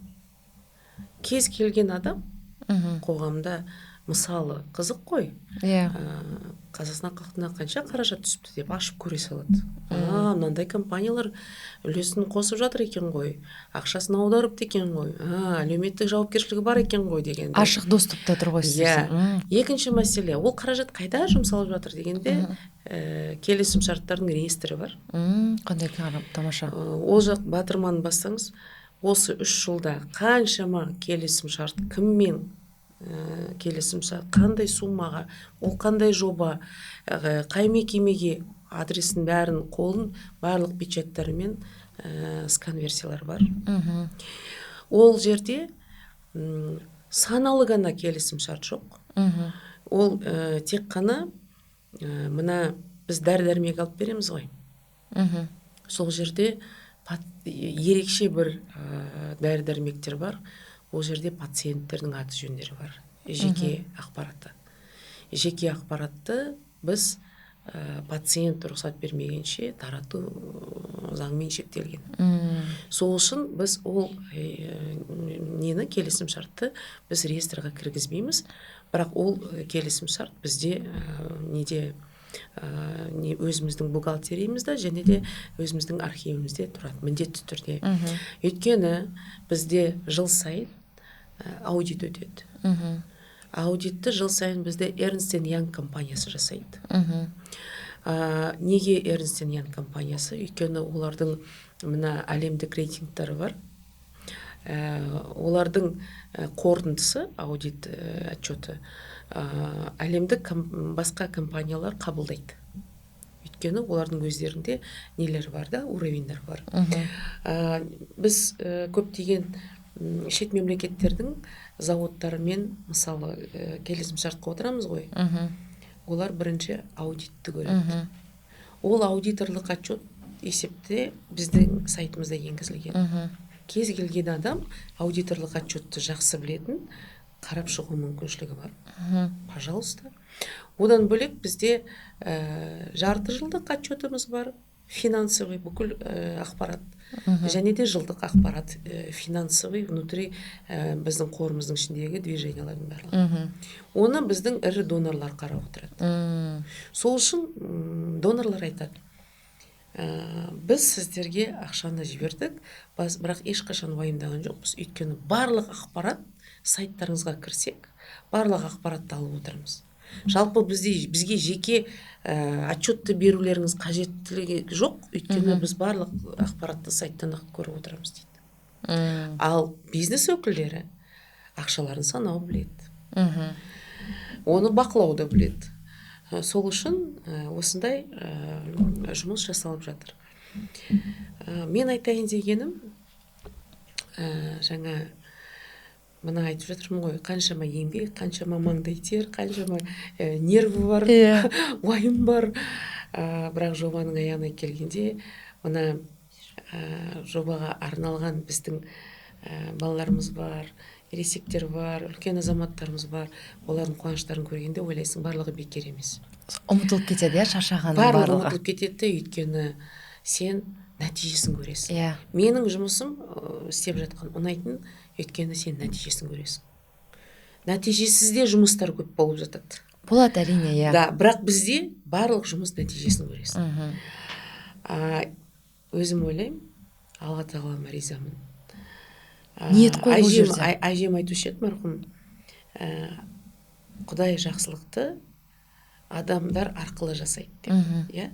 кез келген адам қоғамда, мысалы, қызық қой. Қазақстан халқына қанша қаражат түсіпті деп ашып көре салады. А, мынандай компаниялар үлесін қосып жатыр екен ғой, ақшасын аударыпты екен ғой, а, әлеуметтік жауапкершілігі бар екен ғой дегенде. Ашық доступта тұр ғой сіздерде. Иә. Екінші мәселе, ол қаражат қайда жұмсалып жатыр дегенде, келісім шарттардың реестрі бар. Қандай тамаша. Ол жақ батырманы бассаңыз, осы 3 жылда қаншама келісім шарт, кіммен келісім шарт, қандай суммаға, ол қандай жоба, қай мекемеге, адресін бәрін, қолын, барлық печаттарымен скан версиялар бар. Ол жерде саналы ғана келісім шарт жоқ. Ол тек қана мына біз дәрі-дәрмек алып береміз ғой. Сол жерде ерекше бір дәрі-дәрмектер бар. Ол жерде пациенттердің аты жөндері бар, жеке ақпараты. Жеке ақпаратты біз пациент рұқсат бермегенше тарату заңмен шектелген. Сол үшін біз ол нені, келісім шартты біз реестрға кіргізбейміз, бірақ ол келісім шарт бізде неде, не, өзіміздің бухгалтериямызда және де өзіміздің архивімізде тұрады міндетті түрде. Өйткені бізде жыл сайын аудит өтеді. Аудитті жыл сайын бізде Ernst Young компаниясы жасайды. Неге Ernst Young компаниясы? Өйткені олардың мына әлемдік рейтингтері бар. Олардың қорытындысы, аудит отчеты, әлемдік басқа компаниялар қабылдайды. Өйткені олардың өздерінде нелер бар да, уровеньдер бар. Біз көптеген шет мемлекеттердің зауыттарымен, мысалы, келісім шартқа отырамыз ғой. Олар бірінші аудитті көреді. Ол аудиторлық отчет есепте біздің сайтымызда енгізілген. Кез келген адам аудиторлық отчетты жақсы білетін Қарап шығу мүмкіншілігі бар, пожалуйста. Одан бөлек бізде жарты жылдық отчетымыз бар, финансовый бүкіл ақпарат және де жылдық ақпарат, финансовый внутри біздің қорымыздың ішіндегі движениялардың барлығы. Оны біздің ірі донорлар қарап отырады. Сол үшін донорлар айтады: «Біз сіздерге ақшаны жібердік, бірақ ешқашан уайымдаған жоқпыз, өйткені барлық ақпарат сайттарыңызға кірсек, барлық ақпаратты алып отырмыз. Жалпы бізде бізге жеке отчетты берулеріңіз қажеттілігі жоқ, өйткені біз барлық ақпаратты сайттан ақ көріп отырамыз», — дейді. Ал бизнес өкілдері ақшаларын санау біледі, оны бақылауды біледі. Сол үшін осындай жұмыс жасалып жатыр. Мен айтайын дегенім, жаңа мына айтып жатырмын ғой, қаншама еңбек, қаншама маңдай тер, қаншама нерві бар, уайым бар. Бірақ жобаның аяғына келгенде мына жобаға арналған біздің балаларымыз бар, ересектер бар, үлкен азаматтарымыз бар, олардың қуаныштарын көргенде ойлайсың, барлығы бекер емес. Ұмытылып кетеді, иә, шаршағанның барлығы барлығы. Ұмытылып кетеді де, өйткені сен нәтижесін көресің. Менің жұмысым, істеп жатқан ұнайтын, өйткені сен нәтижесін көресің. Нәтижесіз де жұмыстар көп болып жатады. Болады, әрине, иә. Да, бірақ бізде барлық жұмыс нәтижесін көресің. Өзім ойлаймын, Алла тағалама ризамын. Ниет қой бұл әжем, жерде. Әжем айтушы еді марқұм, құдай жақсылықты адамдар арқылы жасайды деп. Иә.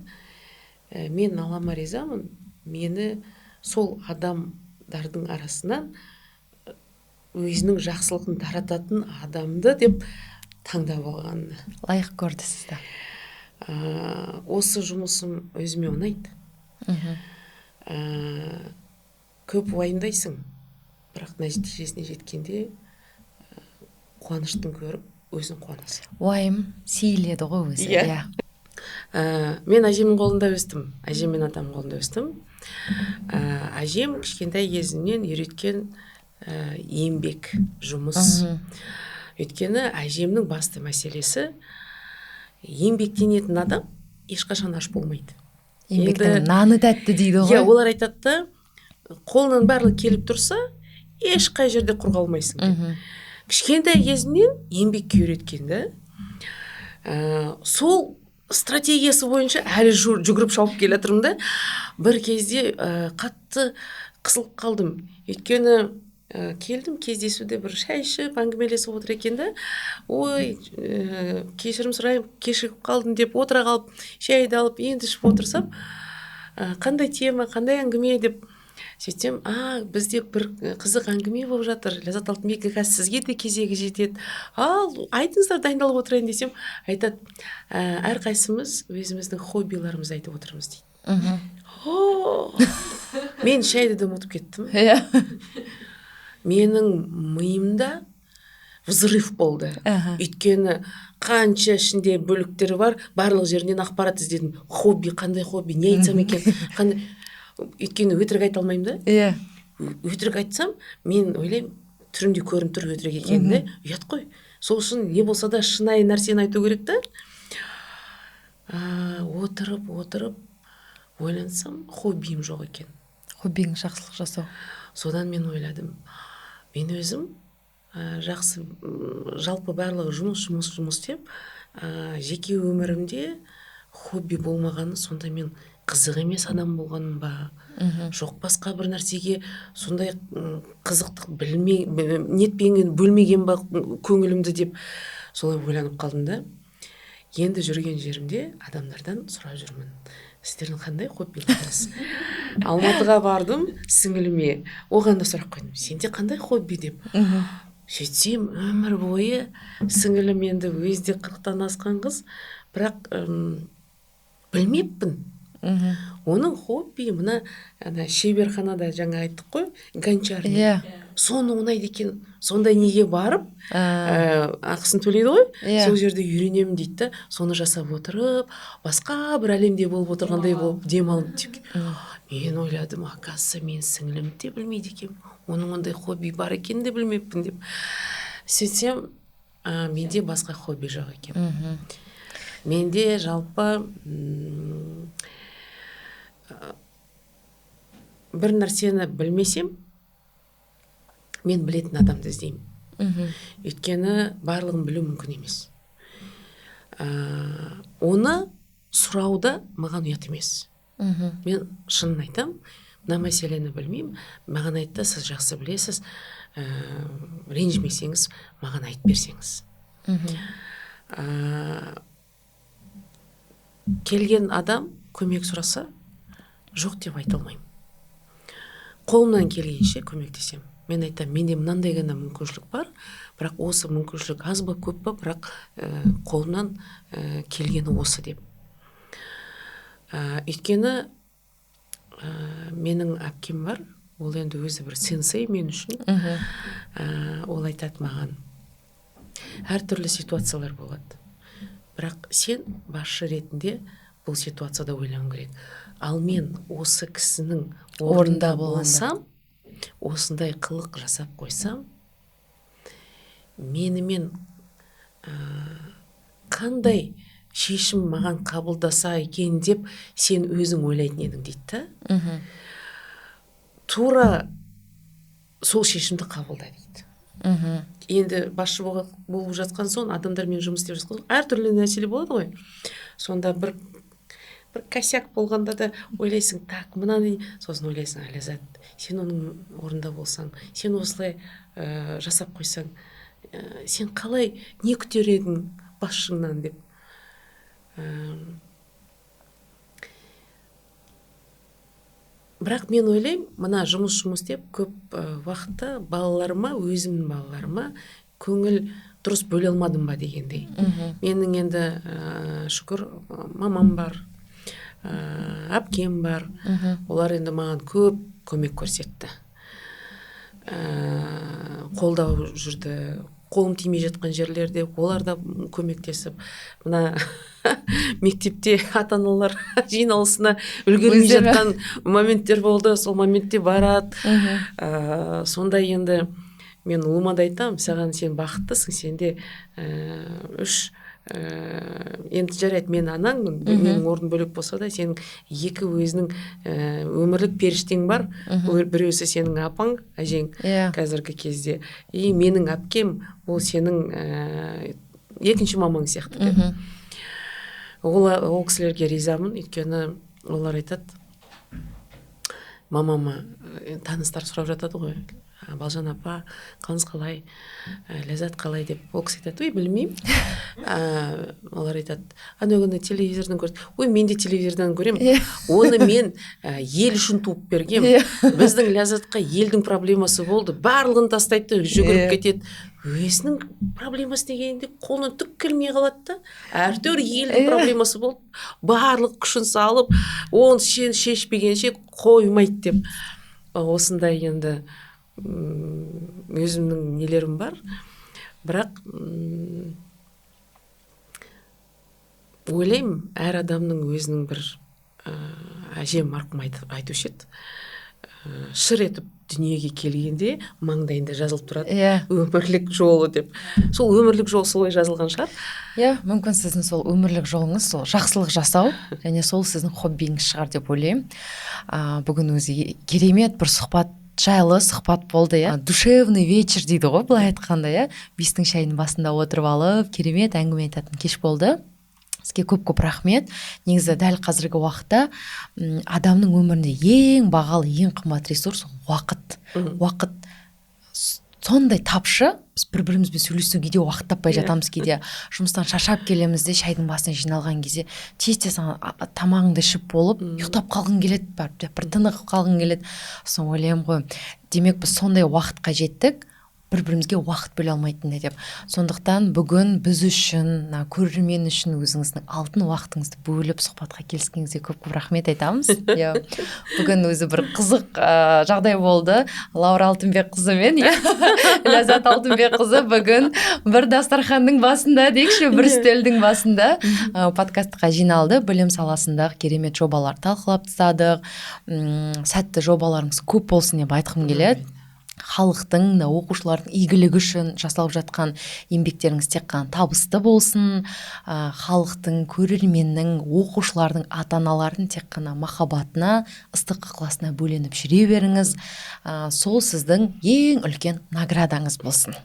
Мен Аллама ризамын, мені сол адамдардың арасынан өзінің жақсылығын тарататын адамды деп таңдап алғанына. Лайық көрді сізді. Осы жұмысым өзіме ұнайды. Көп уайымдайсың, бірақ нәтижесіне жеткенде қуаныштың көріп, өзің қуанасың. Уайым сейіледі ғой өзі. Иә. Иә. Мен әжемнің қолында өстім, әжем мен атамның қолында өстім. Әжем кішкентай кезімнен үйреткен еңбек, жұмыс. Өйткені әжемнің басты мәселесі: еңбектенетін адам ешқашан аш болмайды. Еңбектің наны тәтті дейді ғой. Иә, олар айтады да, қолынан барлығы келіп тұрса, ешқай жерде құр қалмайсың деп. Кішкентай кезімнен еңбекке үйреткен да. Сол стратегиясы бойынша әлі жүгіріп шауып келе жатырмын да. Бір кезде қатты қысылып қалдым, өйткені келдім кездесуде, бір шай ішіп әңгімелесіп отыр екен да. «Ой, кешірім сұраймын, кешігіп қалдым», — деп отыра қалып, шайды алып енді ішіп отырсам, «Қандай тема, қандай әңгіме?» — деп. Сөйтсем, «А, бізде бір қызық әңгіме болып жатыр, Ләззат Алтынбекова, қазір сізге де кезегі жетеді, ал айтыңыздар, дайындалып отырайын», — десем, айтады: «Әрқайсымыз өзіміздің хоббиларымызды айтып отырмыз», — дейді. О, мен шайды да ұмытып кеттім. Менің миымда взрыв болды, өйткені қанша ішінде бөліктері бар, барлық жерінен ақпарат іздедім. Хобби, қандай хобби, не айтсам екен, қандай? Өйткені өтірік айта алмаймын да. Өтірік айтсам, мен ойлаймын, түрімде көрініп тұр өтірік екенін да, ұят қой. Сол үшін не болса да шынайы нәрсені айту керек та. Отырып отырып ойлансам, хоббиім жоқ екен. Хоббиң жақсылық жасау. Содан мен ойладым, мен өзім жақсы, жалпы барлығы жұмыс, жұмыс, жұмыс деп, жеке өмірімде хобби болмағаны, сонда мен қызық емес адам болғаным ба, жоқ басқа бір нәрсеге сондай қызықтық білмей нетпеген, бөлмеген ба көңілімді деп, солай ойланып қалдым да. Енді жүрген жерімде адамдардан сұрап жүрмін: «Сіздердің қандай хоббиларыңыз?» Алматыға бардым сіңіліме, оған да сұрақ қойдым: «Сенде қандай хобби?» — деп. Сөйтсем, өмір бойы сіңілім, енді өзі де 40-тан асқан қыз, бірақ білмеппін. Оның хобби мына ана шеберханада, жаңа айттық қой, гончарный, соны ұнайды екен. Сондай неге барып, ақысын төлейді ғой, сол жерде үйренемін дейді да, соны жасап отырып, басқа бір әлемде болып отырғандай болып демалып деп. Мен ойладым, оказывается, мен сіңілімді де білмейді екенмін, оның ондай хобби бар екенін де білмеппін деп. Сөйтсем, менде басқа хобби жоқ екен. Менде жалпы бір нәрсені білмесем, мен білетін адамды іздеймін. Өйткені барлығын білу мүмкін емес. Оны сұрауда маған ұят емес. Мен шынын айтам, мына мәселені білмеймін, маған айтты, сіз жақсы білесіз, ренжімесеңіз, маған айтып берсеңіз. Келген адам көмек сұраса, жоқ деп айта алмаймын. Қолымнан келгенше көмектесемін. Мен айтамын, менде мынандай ғана мүмкіншілік бар, бірақ осы мүмкіншілік аз ба, көп па, бірақ қолымнан келгені осы деп. Өйткені менің әпкем бар, ол енді өзі бір сенсей мен үшін. Ол айтады маған, әртүрлі ситуациялар болады, бірақ сен басшы ретінде бұл ситуацияда ойлану керек. Ал мен осы кісінің орнында болсам, осындай қылық жасап қойсам, менімен қандай шешім маған қабылдаса екен деп сен өзің ойлайтын едің дейді да. Тура сол шешімді қабылда дейді. Енді басшы болып жатқан соң, адамдармен жұмыс істеп жатқан соң, әртүрлі мәселе болады ғой. Сонда бір косяк болғанда да ойлайсың, так, мынаны, сосын ойлайсың, Ләззат, сен оның орнында болсаң, сен осылай жасап қойсаң, сен қалай, не күтер едің басшыңнан деп. Бірақ мен ойлаймын, мына жұмыс деп көп уақытта балаларыма, өзімнің балаларыма көңіл дұрыс бөле алмадым ба дегендей. Менің енді шүкір мамам бар, әпкем бар. Олар енді маған көп көмек көрсетті. Қолдау жүрді. Қолым тимей жатқан жерлерде олар да көмектесіп, мына мектепте ата-аналар жиналысына үлгермей жатқан моменттер болды, сол моментте барады. Сонда енді мен ұлыма да айтамын, саған сен бақыттысың, сенде үш енді жарайды, мен анаңмын, менің орным бөлек болса да, сенің екі өзінің өмірлік періштең бар. Біреусі сенің апаң, әжең қазіргі кезде, и менің әпкем, ол сенің екінші мамаң сияқты деп. Ол кісілерге ризамын, өйткені олар айтады, мамама таныстар сұрап жатады ғой, Балжан апа, қалыңыз қалай, Ләззат қалай деп. Ол кісі айтады, ой, білмеймін. Олар айтады, ана күні телевизордан көрді. Ой, мен де телевизордан көремін. Оны мен ел үшін туып бергем. Біздің Ләззатқа елдің проблемасы болды. Барлығын тастайды, жүгіріп кетеді. Өзінің проблемасы дегенде қолынан түк келмей қалады да. Әйтеуір елдің проблемасы болды. Барлық күшін салып, оны шешпегенше қоймайды деп. Осындай енді өзімнің нелерім бар, бірақ ойлаймын, әр адамның өзінің бір әжем марқұм айтушы еді, шыр етіп дүниеге келгенде маңдайында жазылып тұрады өмірлік жолы деп. Сол өмірлік жол солай жазылған шығар. Иә, мүмкін сіздің сол өмірлік жолыңыз сол жақсылық жасау және сол сіздің хоббиіңіз шығар деп ойлаймын. Бүгін өзі керемет бір сұхбат, жайлы сұхбат болды, иә. Душевный вечер дейді ғой, былай айтқанда, иә. Бестің шайының басында отырып алып, керемет әңгіме айтатын кеш болды. Сізге көп-көп рахмет. Негізі дәл қазіргі уақытта адамның өмірінде ең бағалы, ең қымбат ресурс ол уақыт. Уақыт сондай тапшы, біз бір-бірімізбен сөйлесуге де уақыт таппай жатамыз кейде. Жұмыстан шаршап келеміз де, шайдың басына жиналған кезде тез-тез тамағыңды ішіп болып, ұйықтап қалғың келеді, барып бір тынығып қалғың келеді. Сосын ойлаймын ғой, демек біз сондай уақытқа жеттік, бір-бірімізге уақыт бөле алмайтындай деп. Сондықтан бүгін біз үшін, мына көрермен үшін өзіңіздің алтын уақытыңызды бөліп сұхбатқа келіскеніңізге көп-көп рахмет айтамыз. Иә. Бүгін өзі бір қызық жағдай болды. Лаура Алтынбекқызы мен Ләззат Алтынбекқызы бүгін бір дастарханның басында, дейікші, бір үстелдің басында подкастқа жиналды. Білім саласындағы керемет жобалар талқылап тастадық. Сәтті жобаларыңыз көп болсын деп айтқым келеді. Халықтың да, оқушылардың игілігі үшін жасалып жатқан еңбектеріңіз тек қана табысты болсын. Халықтың, көрерменнің, оқушылардың, ата аналардың тек қана махаббатына, ыстық ықыласына бөленіп жүре беріңіз. Сол сіздің ең үлкен наградаңыз болсын.